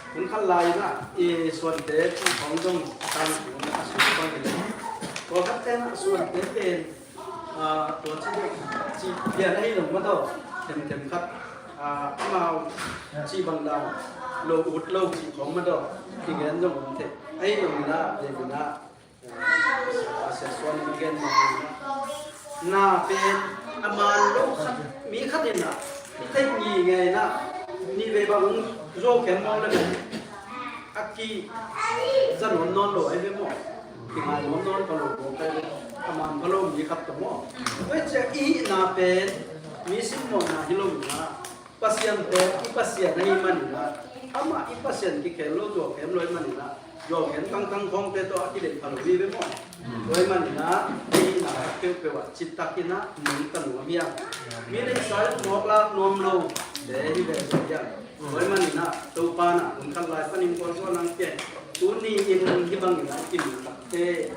Hun khat lai-in ah, i suante khong zong a tangthu a sung bang hi leh, pawlkhatte in ah suante pen, ah, tua ci deuh, ci pian ahi lo mah tawh, themthem khat, ah, amau ci bang dan lo, ut lo ci khong mah tawh kigen zong om thei. Ahi zongin ah, tua in ah, a sia suan in gen mah hi. Na pen a man lo khat, mi khat in ah, i theih ngingei in ah, nih vei bang hong zo khem mawk leh a kiza nawn nawn lo ahi ve maw. Kingai nawn nawn pha lo mawk ahi ve. A man pha lo mi khat tawh maw. Tua ciang i hihna pen mi simmawhna hi lo in ah, Pasian pen i Pasian ahih manin ah, amah i Pasian kikhel lo, zuau khem lo ahih manin ah, zuau khem tangtang khawngte tawh a kideih pha lo hi ve maw. Tua ahih manin ah, i hihna peuhpeuh ah citak in ah nungta nuam hi hang. Mi deihsa mawk lak nuam lote hi ve hi hang. Tua ahih manin ah, Topa in ah hun khat lai panin khualzuan hong pia. Tuni in hih bangin ah i kinungtakte,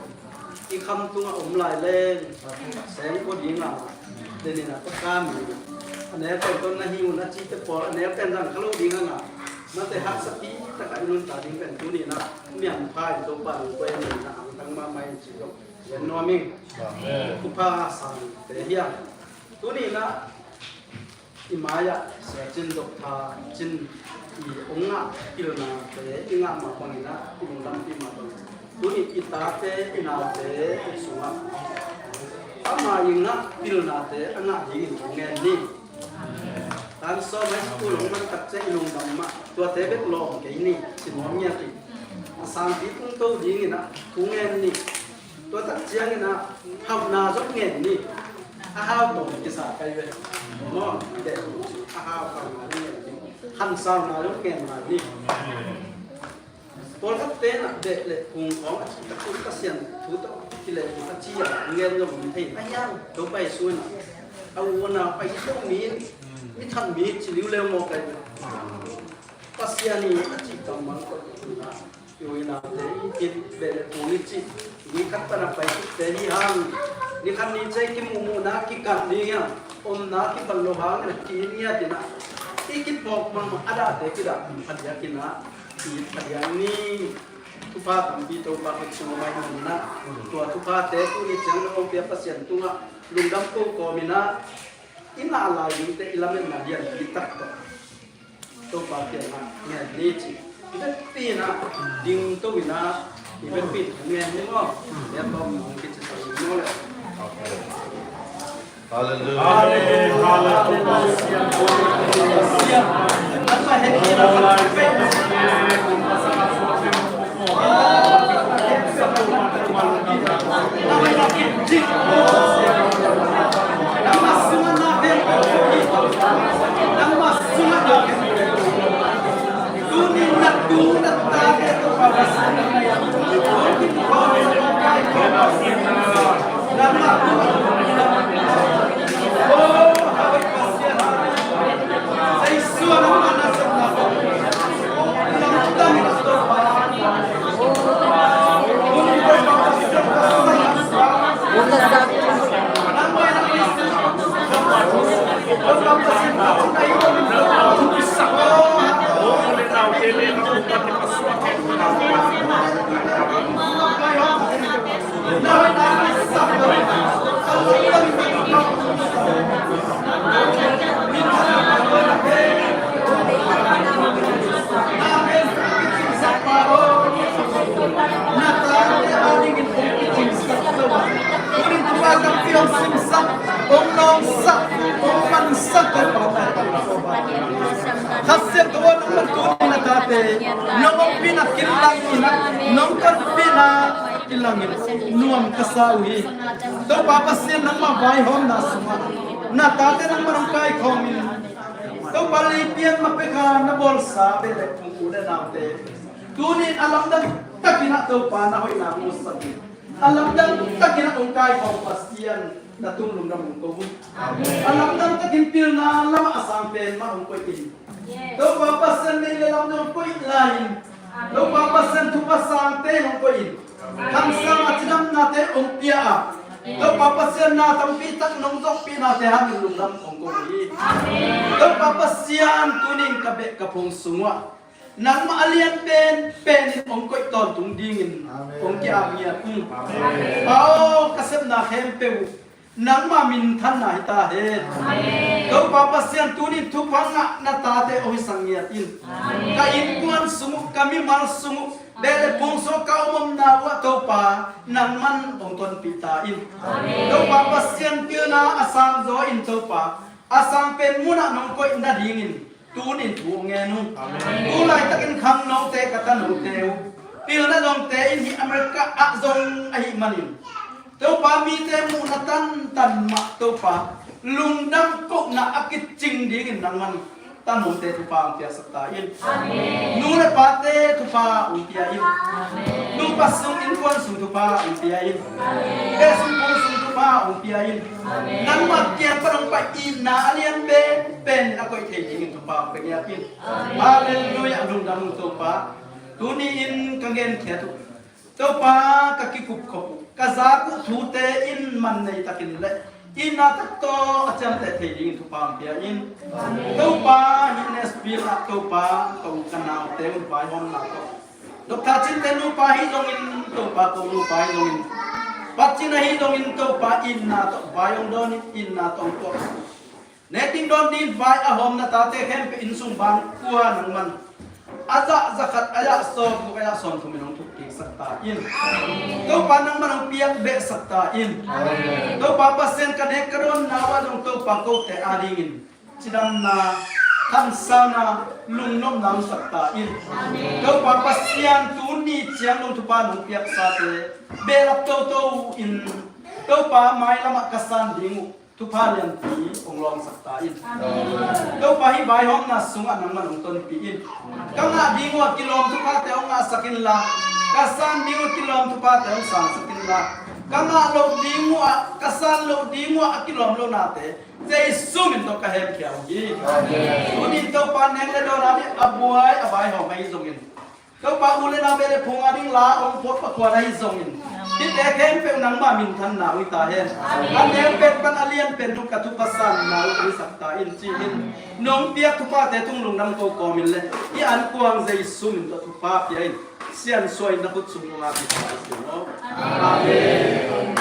i kham tungah om lai leng, seng ko ding a, denin a, ka kam hi. A neu pen tawh na hi un a cite pawl, a neu pen zang kha lo ding a ngah. Mate haksa pi takah i nuntak ding pen tuni in ah, miam pha in Topa in koi a ni in ah, angtang mahmah in ci zong gen nuam ing. Amen. Thupha sangte hi a. Tuni in ah, i mai-ah Sia Cin, Doctor Cin i hong ngah pilnate i ngah mah bangin ah, i lungdampih mah bangin, tuni i tate i naute i sungah ama i ngah pilnate a ngah dingin hong ngen ni. Tan sawm high school hong man tak ciang i lungdam mah, tuate bek lawm kei ni, si nuam ngiat hi. A sangpi tung to dingin ah hong ngen ni. Tua tak ciangin ah hauhna zong ngen ni. A hau tawm kisa kai ve. Maw, a hau hauhna zong ngen ni. Hansauna zong ngen lai ni. Pawlkhat pen ah beh le kung khawng a ci tak, Pasian thu tawh kileh a ci a ngen zong om thei. A hiang Topa Jesu in ah a u a nau a it lo mi, mi that mi ci liuleu maw kai ve. Pasian i a cih kammal tawh i tun ah, i u i naute i it beh le kung i cih, ni khat pan a pai khit te hi hang. Ni khat ni ciang kimuhmuhna kikap ding hiam, omna kipan lo hang na ki-it ngiat in ah, i kiphawk mahmah a dahte kidah phadiak in ah, ki-it phadiak ni. Thupha tampi Topa khut sung a mai hi in ah, tua thuphate tuni ciang na hong pia Pasian tungah lungdam ko kawm in ah, i ngah lai dingte i lametna lianpi tak tawh Topa kiangah ngen ni ci. I vekpi in ah dingto in ah, i vekpi in ngen ni maw. Tua tawh hong kici sa ni maw le. Hallelujah. Amen. Hallelujah. Khat siam tua nang man tuni na tate nong ompihna kilangin, nong tonpihna kilangin nuam ka sa uh hi. Topa Pasian, nangmah vaihawmna sungah na tate nangmah nong kaikhawmin, Topa, leipian ma pekha na bawlsa beh le phung u le naute, tuni a lamdang takin ah Topa na hoihna musak hi. A lamdang takin ah hong kaikhawm Pasian, na tung lungdam hong ko uh. A lamdang takin pilna lamah a sang pen mah hong koih in. Topa Pasian, nei le lam dong koih lai-in, Topa Pasian, thupha sangte hong koih in. Kamsang a cidamnate hong pia a, Topa Pasian, na tampi tak nong zawhpihnate hangin lungdam hong ko hi. Topa Pasian, tunin ka beh ka phung sungah nangmah a lian pen penin hong koih tawntung dingin hong ki-ap ngiat hi. Aw, ka sepna khempeuh nangmah minthanna hi ta hen. Topa Pasian, tunin thupha ngah na tate hong hisak ngiat in. Ka innkuan sung uh, ka mimal sung uh, beh le phung sung uh, ka omomna uh ah Topa, nangman hong tonpih ta in. Topa Pasian, pilna a sang zaw in Topa, a sang pen munah nong koih nadingin tunin thu hong ngen uh. Tu laitakin khangnote, ka tanote uh, pilna dongte in hih America ah zong ahih manin, Topa, mite muhna tantan mah Topa, lungdam kohna a kicing dingin nangman tanote thupha hong piaksak ta in. Nu le pate thupha hong pia in. Nupa sung, innkuan sung thupha hong pia in. Beh sung, phung sung thupha hong pia in. Nangmah kiang pan hong pai itna a lian pen penin a koih thei dingin thupha hong pia ngiat in. Halleluiah, lungdam ung Topa. Tuni-in ka genkhiat uh, Topa, ka kikupkhop uh, ka zak uh thute in man nei takin le itna tak tawh a ciamteh thei dingin thupha hong pia in. Topa, hih Nashville ah Topa, ka u ka naute un vaihawmna tawh, Doctor Cinte nupa hi zongin, Topa, ko nupa hi zongin, Patcin ahi zongin Topa, itna tawh vai hong dawn in, itna tawh hong tuak. Neting dawn ding vai a hawm na tate khempeuh inn sung bang kua nangman a zah, za khat, a yah sawm guk, a yah sawm thum in hong thuk kiksak ta in. Topa, nangman hong piak behsak ta in. Topa Pasian, ka nek ka dawnna uh ah zong Topa, kote adingin cidamna, kamsalna, lungnopna hong sak ta in. Topa Pasian, tuni ciang dong thupha nong piaksate behlap toto in, Topa, mailam ah ka san ding uh thupha lianpi hong lawngsak ta in. Topa, hih vaihawmna sungah nangman hong tonpih in. Ka ngah ding uh ah kilawm thuphate hong ngahsak inla, ka san ding uh kilawm thuphate hong sansak inla, ka ngah loh ding uh ah, ka san loh ding uh ah a kilawm loh nate Jesu min tawh ka hemkhia uh hi. Tuni Topa, nek le dawn a ding a buai a vaihawm ahi zongin, Topa, u le nau, beh le phung a ding la hong phuak pakua na hi zongin, hihte khempeuh nangmah minthanna uh hi ta hen. A neu pen pan a lian pen uh ka thupha sanna uh hong hisak ta in, ci-in nong piak thuphate tung lungdam ko kawmin le i ankuang Jesu min tawh thupha pia in. Siansuah in na khut sung kong ap hi ta hi sing aw. Amen.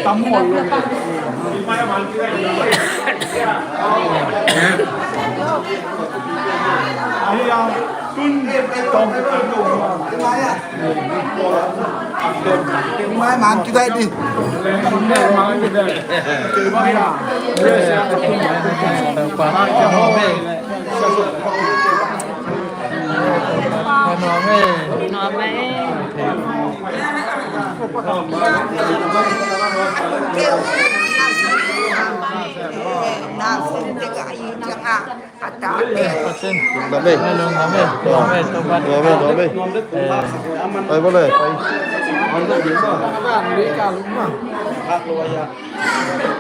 Tắm một luôn. Ai, à, tun, tông. Mai man kita di. Amen. Amen. Amen. Amen. Amen. Amen. Amen. Amen. Amen.